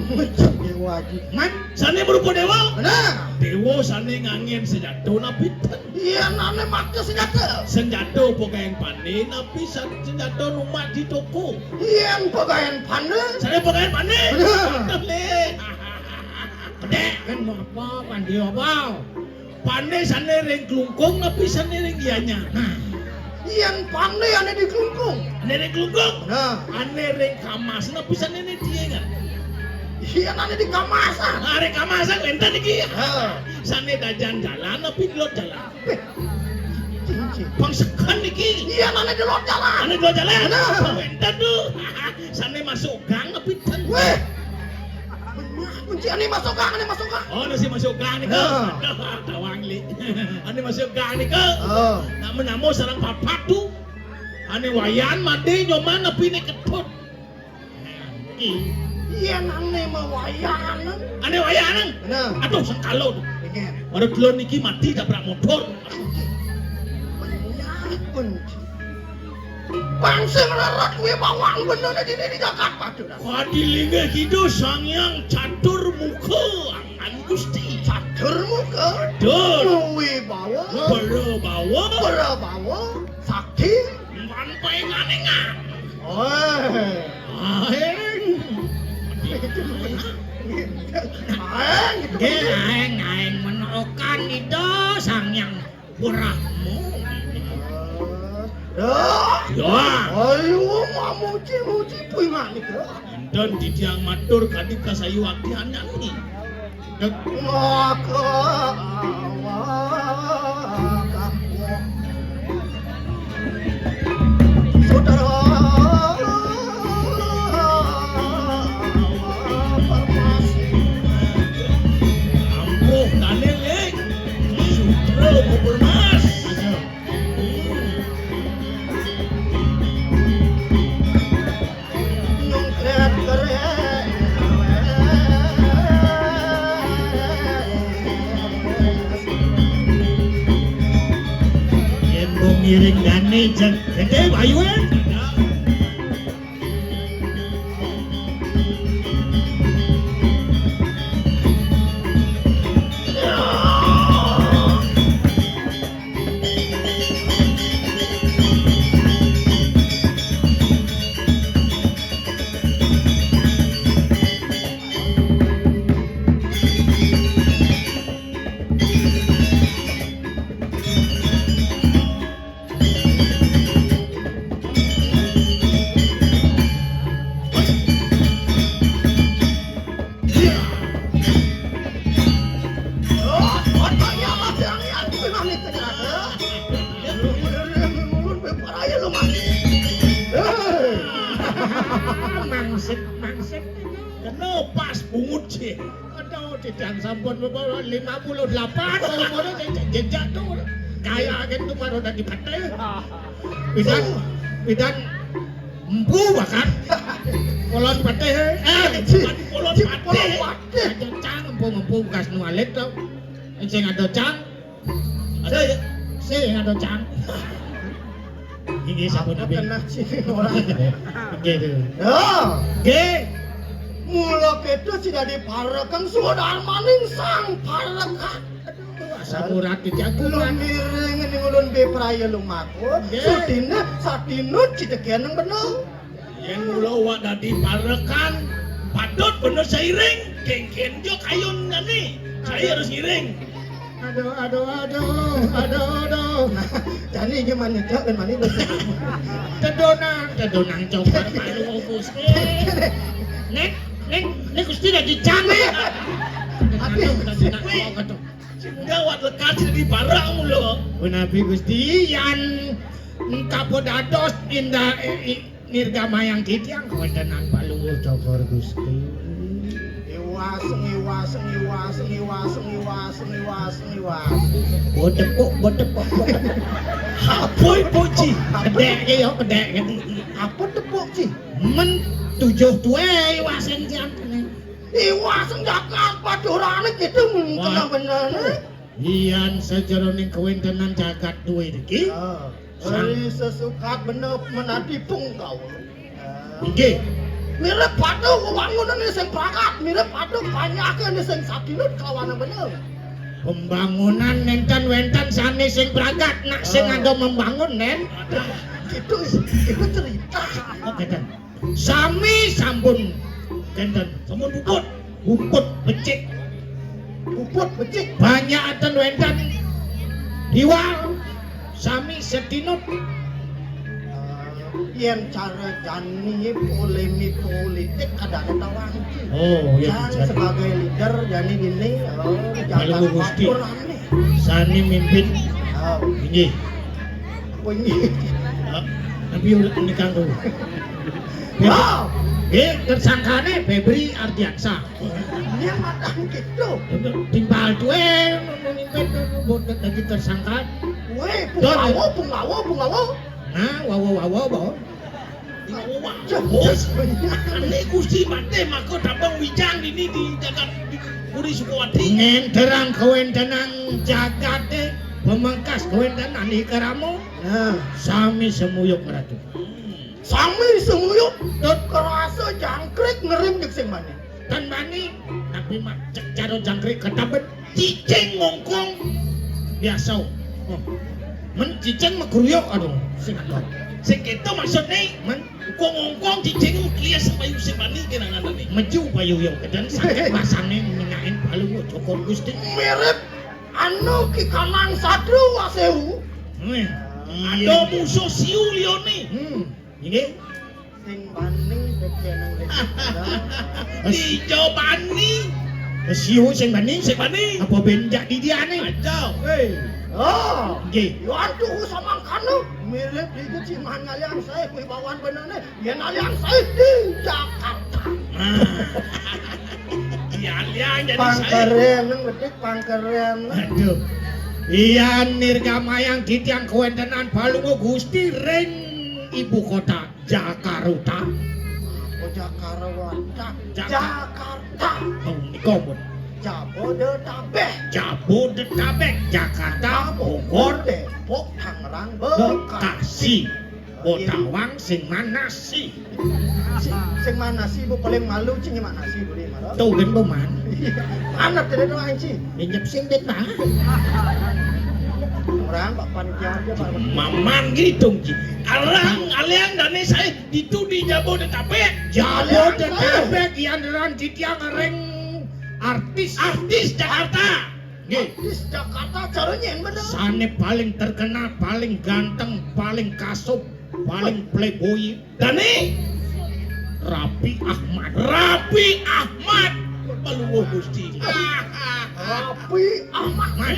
Déwa Aji. Man, sané marupa déwa? Nah. Déwa sané nganggén senjata napi ten? Yan ané maké senjata. Senjata pagaén pandé napi san-, senjata numbak di toko? Yan pagaén pandé. Sané pagaén pandé? Nah. Pedek kan apa, pandé apa? Pandé sané ring Klungkung napi sané ring Gianyar? Nah. Yan pandé ané di Klungkung. Ané ring Klungkung? Nah. Ané ring Kamas napi sané ring Tiing? Yan ané di Kamasan. Ah, ring Kamasan wénten niki. Heeh. Sané dajan jalan napi di luar jalan? Wéh. Cincin. Pang seken niki. Yan ané di luar jalan. Ané di luar jalan? Nah. Wénten tuh. Sané masuk gang napi ten? Wéh. Bener, kunci ané masuk gang, ané masuk gang. Oh, ané sing masuk gang nika. Nah. Aduh, tawang li. Ané masuk gang nika. Oh. Nak menamo sareng papat tuh. Ané Wayan Madé Nyoman napi né Ketut? Nah, iki. Yan ané mawayanan. Ané Wayanan? Nah. Aduh, sengkala tuh. Inggih. Baru dulu niki mati tabrak motor. Bener, kunci. Bangsa ngleres kuwi bawang bener dini di jagat Madura. Kadi linggih kidul Sang Hyang Catur Muka angan Gusti. Catur Muka. Betul. Wibawa. Prabawa. Prabawa. Sakti. Mban painganingan. Oh. Aing. Aing. Nggih, aing, aing menokan Ida Sang Hyang Brahma. Dah. Ya. Ayo, mamuji-muji pinganika. Enten titiang matur kadi kasayuaktian niki. Dek. Maka awak. Saudara. Ampuh, Dané, Lik. Sutra bubur mas. Yén mbok ngiring dané jeg gedé bayuné. Mangsit, mangsit. Kena pas bungut sih. Aduh, tidak sampun lima puluh delapan umurnya jejak tuh. Kaya agen tuh baru tadi patah. Pidan, pidan empu bahkan. Kolon patih, eh, bukan kolon patih. Ada cang empu-empu bekas nu alit to. Sing ada cang. Ada ya? Sing ada cang. Inggih sampun. Apa napi? Kena sih orang. Nggih, nggih. Ya. Nggih. Mula kita sing dadi parekan sudarmaning sang parekan. Aduh, asam urat di jagungan. Lumiring ning ulun bepraya lumaku. Nggih. Sudina satinut citekeneng bener. Yén mula wak dadi parekan, patut bener seiring, kénkén jo kayun jani. Saya harus ngiring. Aduh, aduh, aduh, aduh, aduh. Jani gimana, Cak, dan mani? Tedonang, tedonang coba malu Gusti. Nek, nek, nek Gusti lagi cantik. Aduh, aduh, aduh, aduh, aduh. Gawat lekas di barang mulu. Punapi Gusti, yan kapo dados indah, eh, i-, nirgamayang titiang kawéntenan Palungguh Cokor Gusti. Iwas, iwas, iwas, iwas, iwas, iwas, iwas. Botepuk, botepuk, botepuk. Apa ibu Ci? Kedék ké ya, kedék ké. Apa tepuk Ci? Men tujuh tué iwasan cian kéné. Iwasan jagat padurané gitu, men kena bener. Yan sajeroning kawéntenan jagat duwé iki. Ah, sang- ari sesukat bener menadi punggawa. Ah. Inggih. Mirip padu pembangunan sing pragat, mirip padu panyaké sing sadinut kelawan bener. Pembangunan nénten wénten sané sing pragat, nak sing ada membangun, nén. Aduh, itu, itu cerita. Oh, kénten. Sami sampun kénten. Sampun puput. Puput becik. Puput becik. Banyak aten wénten. Diwang sami sedinut. Yén cara jani polémik politik kadang tawang. Oh, iya, jani sebagai leader, jani dini, oh, Palungguh Gusti. Sané mimpin. Oh. Inggih. Wengi. Tapi udah nikah tuh. Ah! Eh, tersangkane Febri Ardiansyah. Iya, matang gitu. Timpal tuwe memimpin tuh buat dadi tersangka. Weh, punggawa, punggawa, punggawa. Nah, wawa, wawa, bawa. Wah, bos. Ane Gusti mate maka tabang wijang dini di jagat di Puri Sukawati. Ngenterang kawentenan jagate, pemangkas kawentenan ikaramo. Nah, sami semuyuk, Ratu. Sami semuyuk, dot kerasa jangkrik ngerim jek sing bani. Tan bani, tapi mak cek cara jangkrik ketabet. Cicing ngongkong biasa. Oh. Men cicing megruyuk, aduh, sing adoh. Sing keto maksudne, men ngongkong cicing klias bayu sing bani kenangan tadi. Meju bayu yo kedan sakit masane minyakin palu cokor Gusti. Mirip anu Ki Kanang Sadru Wasewu. Weh, ada musuh siu lione. Hmm. Ini sing bani dekenan. Dijobani. Siu sing bani, sing bani. Apa benjak di dia nih? Aja. Hei. Oh, nggih. Yo antu samangkana mirip di Ciman ngalian saya kuwi bawaan benane. Yen alian saya di Jakarta. Nah. Iya, alian jadi saya. Pangkeren, nang bedik pangkeren. Aduh. Iya, nirgamayang titiang kawentenan Palungguh Gusti ring ibu kota Jakarta. Oh, Jakarta. Jakarta. Oh, nika pun. Jabodetabek. Jabodetabek, Jakarta, Bogor, Depok, Tangerang, Bekasi. Bekasi. Botawang sing manasi. Si-, sing manasi ibu paling malu cing manasi ibu di mana? Tuh kan peman. Anak tidak doang cing. Minjep sing bet nah. Orang Pak panitia aja Pak. Maman gitu cing. Alang alian dane saya ditu di Jabodetabek. Jabodetabek yang deran titiang ring artis. Artis Jakarta. Nggih. Artis Jakarta caranya yang bener. Sane paling terkenal, paling ganteng, paling kasub, paling playboy. Dani Raffi Ahmad. Raffi Ahmad. Palungguh Gusti. Raffi Ahmad.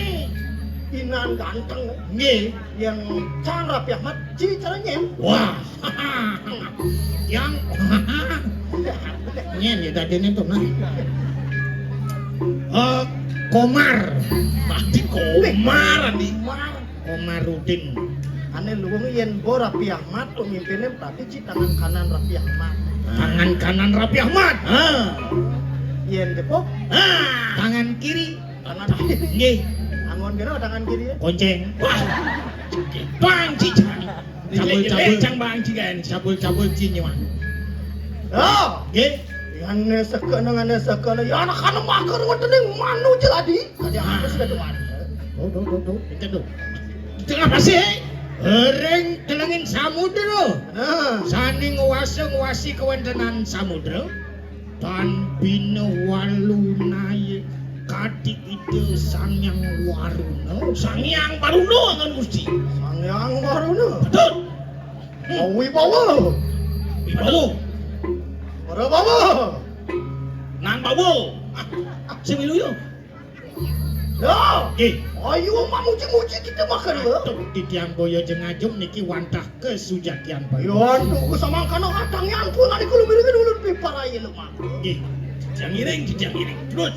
Inan ganteng. Nggih. Yang can Raffi Ahmad, ci caranya. Wah. Yang nyen ya dadine tuh nah. Eh, Komar. Pasti Komar nih. Komarudin. Ane luwung yen mbok Raffi Ahmad pemimpinnya berarti ci tangan kanan Raffi Ahmad. Tangan kanan Raffi Ahmad. Ha. Yen jepuk. Ha. Tangan kiri. Tangan kiri. Nggih. Angon kira tangan kiri ya. Konceng. Wah. Bang ci. Cabul-cabul. Cang bang ci kan. Cabul-cabul ci nyuan. Oh. Nggih. Ngane sekene, ngane sekene. Ya anak anu mager wetene manu jeladi. Tadi aku sudah tuan. Tuh, tuh, tuh, tuh. Itu tuh. Tengah pasir. Ring telengin samudra. Nah. Sani nguwasa nguwasi kawentenan samudra. Tan bina walunaye kati ida Sang Hyang Waruna. Sang Hyang Waruna angan Gusti. Sang Hyang Waruna. Betul. Hmm. Wibawa. Wibawa. Para bawa. Nang bawa. Sing milu yo. Lho, nggih. Ayo mamuji-muji kita mah kan lho. Aduh, titiang boya jeng ajeng niki wantah kesujatian bae. Yo antuk ku samangkana katang nyangkul nek kula miring ulun piparai lho, Mak. Nggih. Titiang ngiring, titiang ngiring. Terus.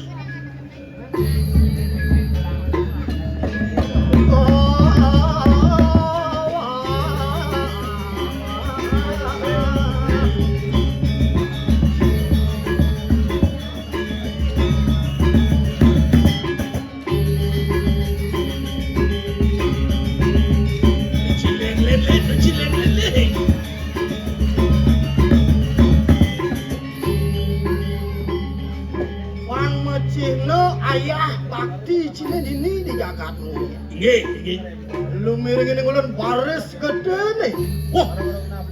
Wang mecihna ayah bakti cine dini di jagatmu. Inggih, inggih. Lumiring ning ulun baris gedene. Wah,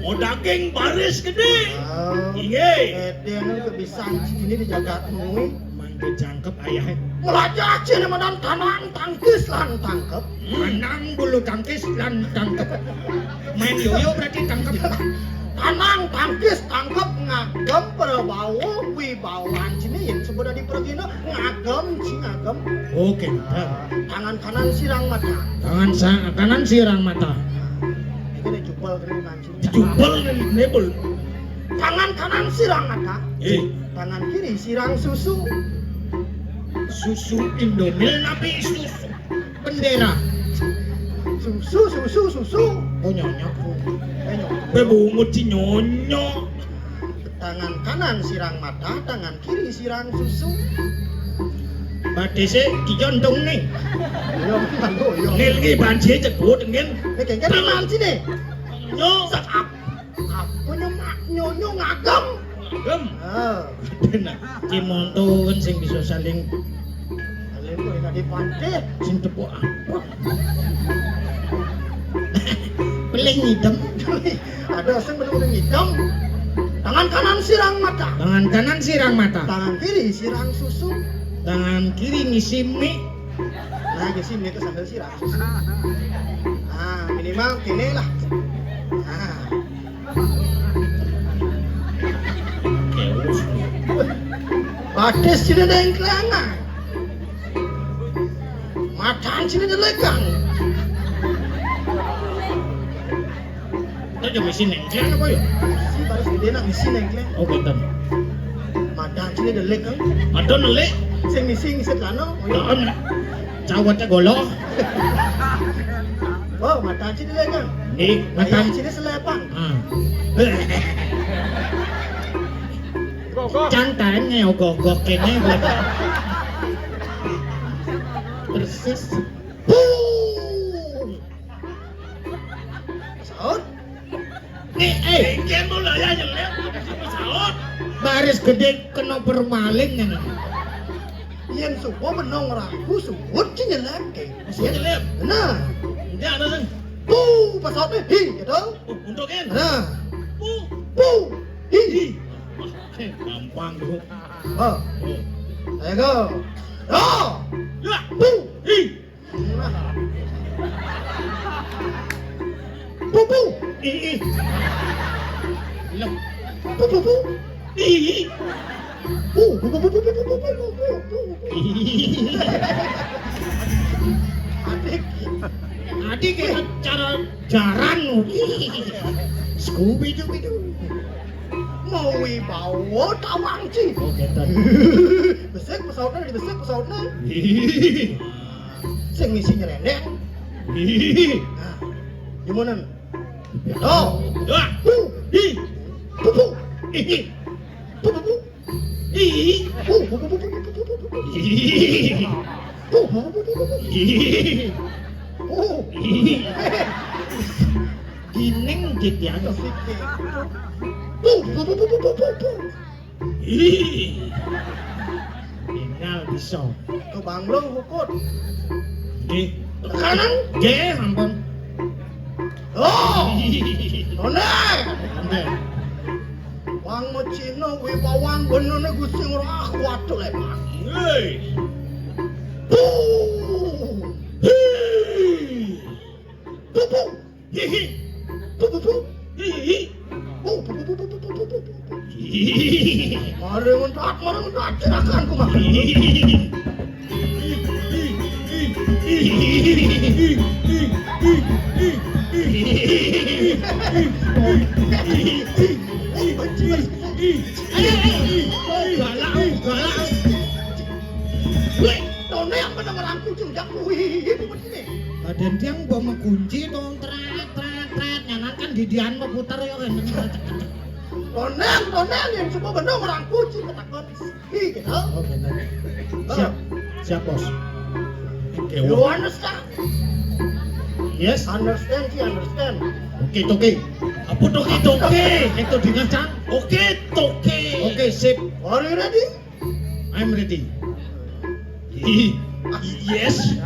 modaging baris gede. Ah, inggih. Gedene kebisan cine di jagatmu. Mangke jangkep ayahe. Melajah cine madan tanang tangkis lan tangkep. Menang bulu tangkis lan tangkep. Main yoyo berarti tangkep. Tanang tangkis tangkep ngagem prabawa wibawan cine yen sebut dadi pragina ngagem ci ngagem. Oke, bener. Tangan kanan sirang mata. Tangan sa- kanan sirang mata. Iki nek jubel kene nanti. Jubel nih, nebul. Tangan kanan sirang mata. Eh. Tangan kiri sirang susu. Susu Indomil napi susu bendera? Susu, susu, susu. Oh, nyonyok. Eh, nyonyok. Bebungut si nyonyok. Tangan kanan sirang mata, tangan kiri sirang susu. Badhe sik dicontong nih. Iya, iya. Nil ki banci cekut nggih. Nek kengken tangan sini. Nyo. Sak ap- apa nyemak nyonyo ngagem. Ngagem. Ah. Bener. Ki monto kan sing bisa saling. Saling kok enak dipantih. Sing tepuk apa? Beling hitam. Ada sing bener-bener hitam. Tangan kanan sirang mata. Tangan kanan sirang mata. Tangan kiri sirang susu. Tangan kiri ngisi mie. Nah, ngisi mie itu sambil sirang susu. Nah, minimal gini lah. Nah. Batis sini ada yang kelana. Matan sini ada lekang. Itu juga misi nengkleng apa ya? Si baris gede nak misi nengkleng. Oh, benten. Matan sini ada lekang. Ada nelik. Sing misi ngisit lano. Oh, iya. Heeh. Cawatnya golo. Oh, matan sini lekang. Nih, matan sini selepang. Ah. Cantane ogok-ogok kene. Persis. Saut. Nih, eh. Engken mula ya nyelip, saut. Baris gede kena permaling ngene. Yen subuh menung ragu suwut ki nyelip. Suwut nyelip. Nah. Endi ana sing. Pu, pas sautne hi gitu. Oh, untuk en. Nah. Pu. Pu. Hi. Hi. Wah, gampang tuh. Oh. Oh. Ayo go. Oh. Ya. Pu. Hi. Pupu. Ih, ih. Loh. Pupupu. Ih. Pu, pu, pu, pu. Ih. Adik. Adik kita cara jaran. Scooby Doo Doo. Mau wibawa tawang ci. Oh, ngeten. Besik pesawatnya, dibesik pesawatnya. Ih. Sing ngisi nyerendeng. Ih. Nah, gimana? Oh. Wah. Pu. Hi. Pu, pu. Ih. Pu, pu, pu. Ih. Pu, pu, pu, pu. Ih. Pu, pu, pu, pu. Ih. Pu. Ih. Gining, Dik, ya. Pu, pu, pu. Ih. Tinggal bisa. Ke Banglo hukut. Nggih. Kanan. Nggih, ampun. Oh. Ih. One. Nggih. Wang mecina wibawan benene Gusti Ngurah kuat leman. Nggih. Pu. Hi. Pu, pu. Hi, hi. Pu, pu, pu. Hi, hi. Pu, pu, pu. Hi, hi. Mari ngentat, mari ngentat, cerakan ku mah. Hi, hi. Hi, hi. Ayo, ayo, galak, galak. Wih, tone yang bener orang kucing jak kuwi, ibu begini. Badan dia mbok mengunci to, tret, tret, tret, nyanan kan didian meputar ya kan. Tone, tone yang coba bener orang kucing ketakut. Iki to. Oh, bener. Siap. Siap, Bos. Oke, You understand? Yes. Understand, she understand. Oke, toke. Apa toke, toke? Itu dengan cang. Oke, toke. Oke, sip. Are you ready? I'm ready. Yes.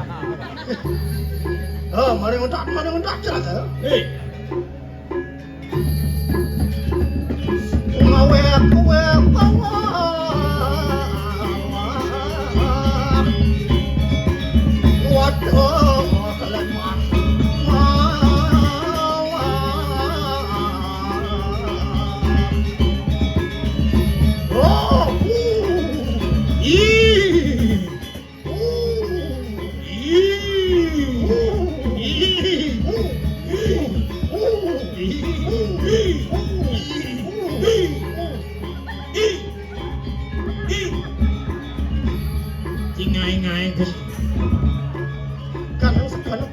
Oh, mari ngentak, mari ngentak, jelas ya. Hei. Cingai-ngai, Gus. Kan yang sekarang.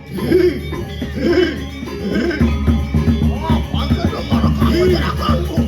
Wah, panggil dong, marah kamu, jangan aku.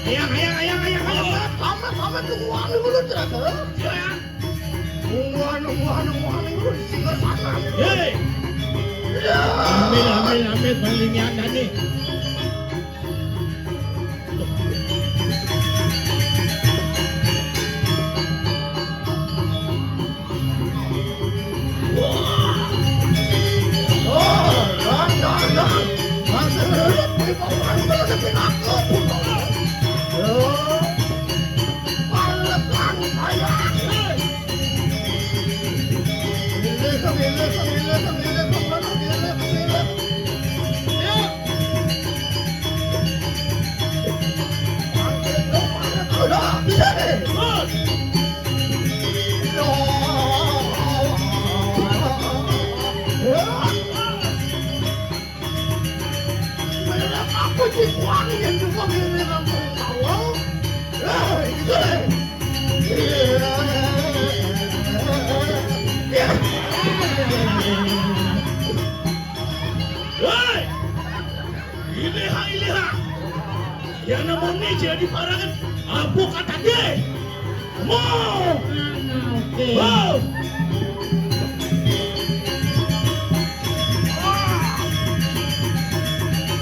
Ayang, ayang, ayang, ayang, ayang. Sama, sama, tungguan dulu, Cak. Iya. Tungguan, tungguan, tungguan, tungguan. Singgah sana. Hei. Iya. Ambil, ambil, ambil, Bang Limian tadi. Apa sih kuang yang juga gini kamu tahu? Eh, gitu deh. Hei! Ileha, ileha. Yang namanya jadi parangan apa kata dia? Mau. Oke. Wow.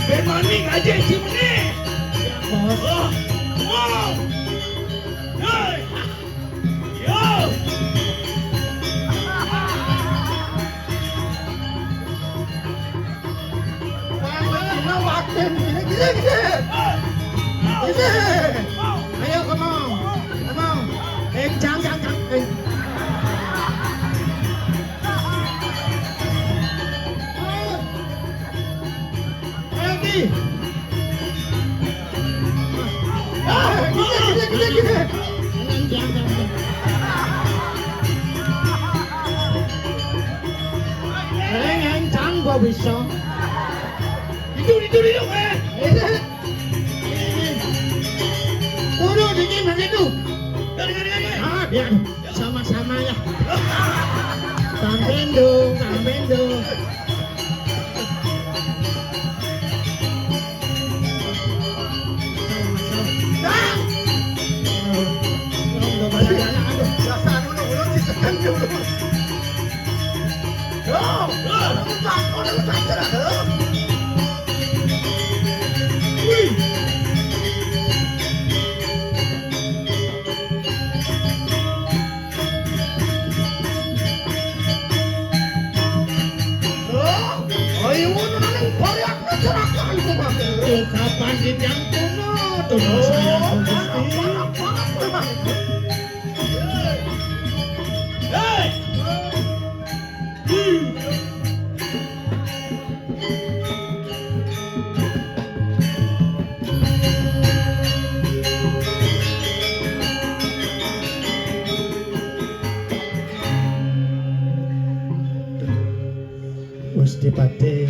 Bemani aja sih ini. Siap, Bos. Oh. Wow. Hei. Yo. Ayo, come on. Come on. Eh, jang, jang, jang. Eh. Ayo. Ayo, Ki. Ah, gini, gini, gini, gini. Jangan, jangan, jangan. Reng, reng, cang, gua bisa. Itu, itu, itu, eh. Ini. Turun, ini, begitu. Dari, dari, dari. Ah, biar. Sama-sama ya. Bang Bendo, Bang Bendo. Bang. Udah pada anak, aduh. Biasa dulu, dulu disekan dulu. Yo, udah ucap, udah ucap, udah. Ayo, nang pariakna cerakan ku mah. Ungkapan titiang tuna, tuna sayang Gusti. Hei! Gusti Patih.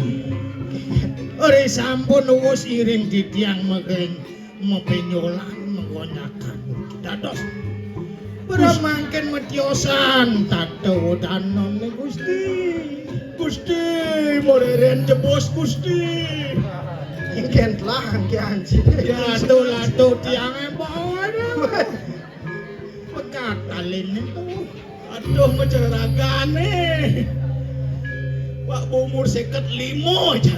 Ari sampun nuwus iring titiang megen mapenyolan menggonyakan. Dados. Pura mangkin matiosan tata wedanane Gusti. Gusti, moreren jebos Gusti. Ingkén telah angké anci. Ya, atuh, atuh, tiang bawa. Pegat aline tuh. Aduh, maceragane. Wak umur seket lima aja.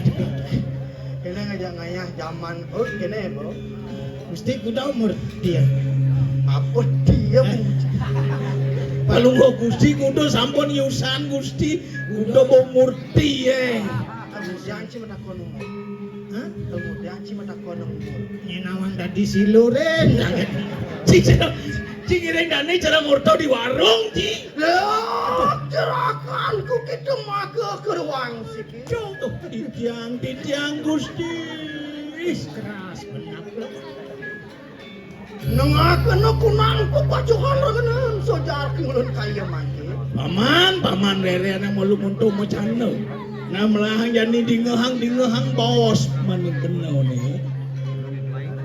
Kene ngajak ngayah zaman. Oh, kene, Bu. Gusti kuda umur dia. Apa dia, Bu? Palungguh Gusti kuda sampun yusan Gusti. Kuda umur dia. Kemudian si matakon umur. Hah? Kemudian si matakon umur. Ini nawang dadi silurin. Cing, cing, cing iring dane cara murta di warung, Ci. Lah, cerakanku kita maga ke ruang siki. Tuh, titiang, titiang Gusti. Ih, keras benar. Nengakena kunang pepacuhan regenan sojar ulun kaya mangke. Paman, paman rere anak malu muntung macana. Nah, melahang jani dingehang-dingehang baos maning kena ne.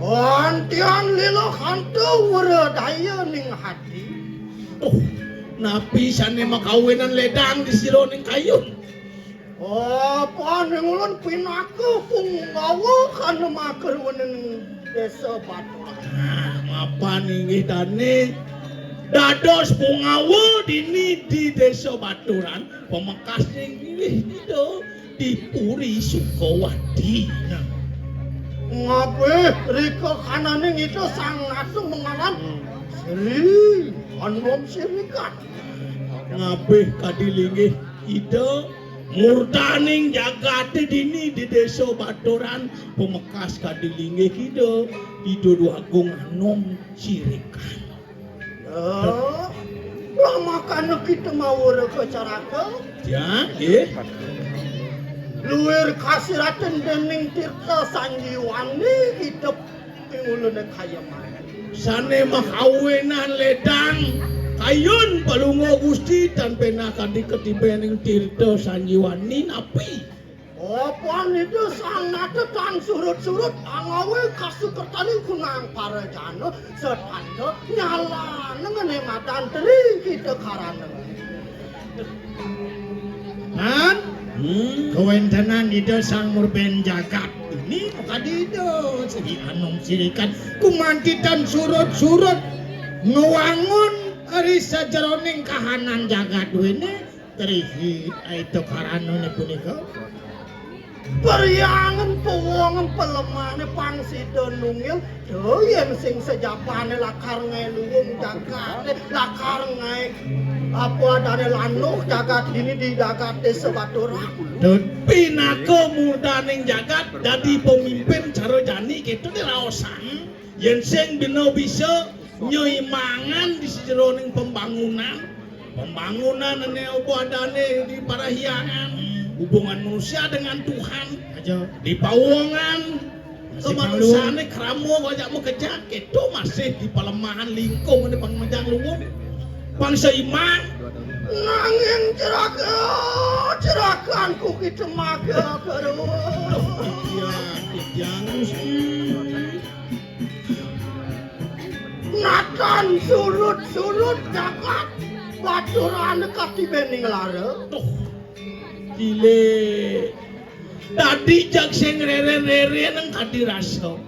Antian lila hantu wara daya ning hati. Tuh, napi sane makawinan ledang di sira ning kayun? Apa ning ulun pinaka punggawa kana makerwenen desa Baturan. Nah, mapan inggih dane dados punggawa dini di desa Baturan, pamekas inggih Ida di Puri Sukawati. Nah. Ngabih rika kananing Ida Sang Nata mengaran Sri Anom Sirikan. Ngabih kadi linggih Ida murdaning jagate dini di desa Baturan, pamekas kadi linggih Ida, Ida Dwagung Anom Sirikan. Oh, lah makana kita mawa reka caraka. Ya, nggih. Luir kasiraten dening Tirta Sanjiwani kita pingulune kaya mangke. Sane makawinan ledang kayun Palungguh Gusti tan penah kadi katibening Tirta Sanjiwani napi? Apa Ida Sang Nata tan surut-surut angawe kasukertaning kunang parajana setata nyalana ngene madan teri kita karana. Kan? Hmm. Kawentenan Ida Sang Murben Jagat ini kadi Ida Sri Anom Sirikan kumantitan surut-surut ngwangun ari sajeroning kahanan jagat wene. Trihit, aito karanane punika. Peryangen pewongen pelemane pang sida nungil, to yen sing sejapane lakar ngae luwung jagate, lakar ngae apa adane lanuh jagat dini di jagat desa Baturan. Tut pinaka murdaning jagat dadi pemimpin cara jani keto diraosan. Yen sing bina bisa nyeimangan di sajeroning pembangunan, pembangunan ene apa adane di parahyangan, hubungan manusia dengan Tuhan, aja di pawongan, masih kemanusiaane krama aja makejang, keto masih di palemahan lingkung ene pang mejang luwung. Pang seiman. Nanging jeraka, jerakanku kita maga perlu. Iya, iya, Gusti. Natan surut-surut jagat Baturan katibening lara. Tuh, gile. Dadi jag sing rere-rere nang kadi rasa.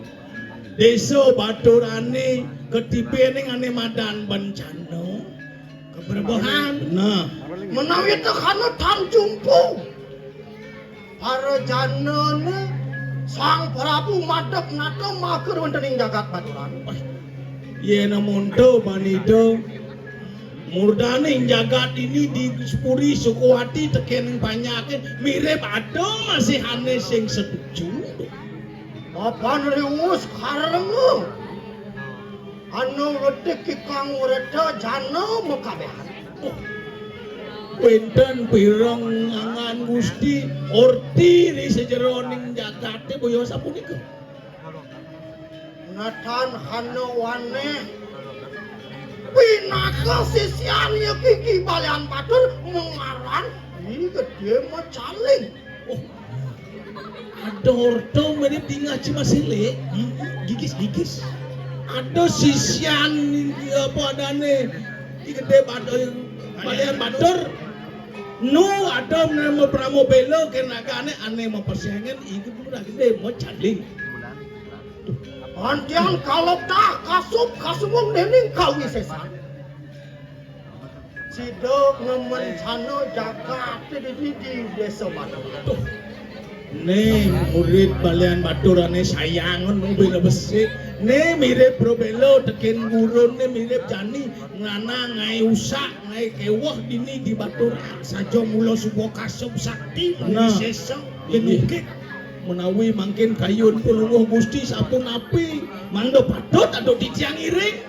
Desa Baturane katibening ane madan bencana. Kebrebehan. Nah, menawi tekana tan jumpu. Para janane Sang Prabu madep nata mager wonten ing jagat Baturan. Yen monto manida Murdaning jagat ini disepuri Sukawati tekén panyakit, mirip ada masih ané sing setuju. Papan riwus karemu. Anu wetik kikang ureta jana makabéhan. Wénten pireng angan Gusti orti di sajeroning jagaté boya sapunika. Natan hana waneh. Pinaka sisyan ya Ki Balian Batur mangaran Ki Gedé Macaling. Oh, ada orta mirip di ngaji masih lé. Gigis, gigis. Ada sisyan apa adané Ki Gedé Batur, Balian Batur. Nu ada nama Prama Bela kenagané ané mapesengan iku Gedé Macaling. Antian kalebet kasub kasubung dening kawisésan. Sida ngemencana jagat di, di, di Désa Batur. Né murid Balian Batur ané sayangan mobil besik. Né mirip Probelo tekén gurun né mirip jani ngana ngaé usak ngaé kéweh dini di Batur saja mula suba kasub sakti. Nah. Mawisésa. Inggih. Genukit. Menawi mangkin kayun Palungguh Gusti sapunapi mangda patut ada titiang iring.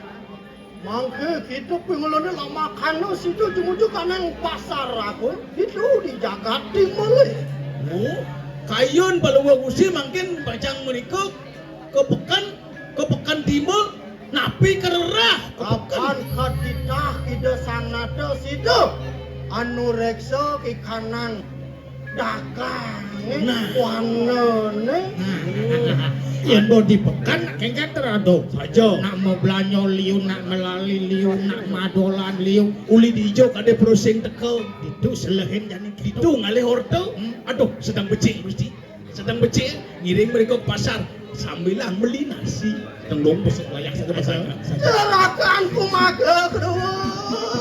Mangké kita pingulane lamakana sida jumujuk anang pasar aku itu di jagat timur. Oh, kayun Palungguh Gusti mangkin pacang mrika ke peken, ke peken timur, napi kererah ke peken. Kapan katitah Ida Sang Nata sida anu reksa ikanan dagang. Nah. Warnane. Nah. Yen bodi peken nak kengken terado saja. Nak mau belanja liu, nak melali liu, nak madolan liu. Uli dijo kade prosing teka. Itu selehin jani itu ngalih orta. Hmm. Aduh, sedang becik mesti. Sedang becik ngiring mereka ke pasar sambilang beli nasi. Tenggung besok layak saja pasar. Celakaan kumaga kedua.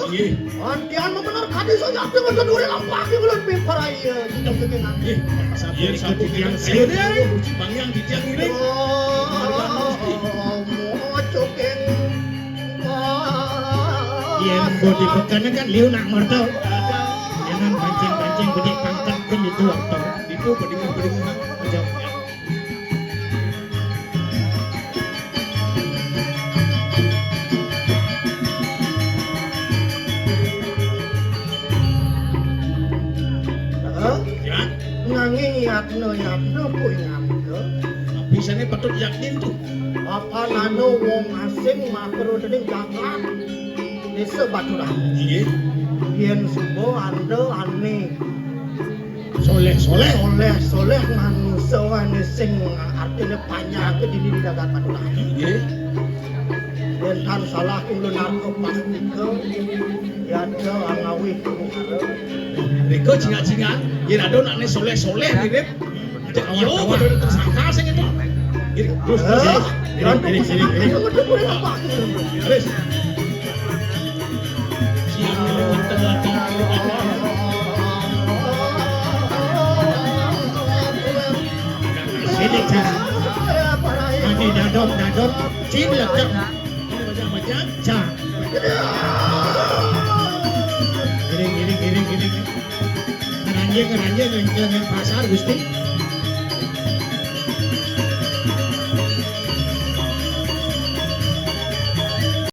Iya. Andian bener kadi so jatuh ngedo duri lampak di bulan piparaya. Kita bikin nanti. Iya. Sapu yang saya. Bang yang di tiang ngiring. Oh, mau coking. Yen bodi pekene kan liu nak merto. Jangan pancing-pancing bodi pangkat pun itu waktu. Itu bodi bodi aja. Hah? Ya. Nanging yatna-yatna kuwi ngapta. Bisane patut yakin tuh. Apa nano wong asing makro dening jagat. Desa Baturan. Iya. Yen suba anda ane. Soleh-soleh. Soleh-soleh manusa ane sing artine panjake dini di jagat Baturan. Iya. Yen tan salah kula narko pastika yada angawi kungara. Rika cingak-cingak, yen ada anakne soleh-soleh mirip. Yo, padha tersangka sing itu. Gini, terus, terus. Hah? Gini, gini, gini, gini. Terus. Siang ini tengah. Sini, Cak. Mati dadok, dadok. Cin, lecek. Baca, baca. Cak. Giring, giring, giring, giring. Ngeranjing, ngeranjing, ngeranjing, pasar, Gusti.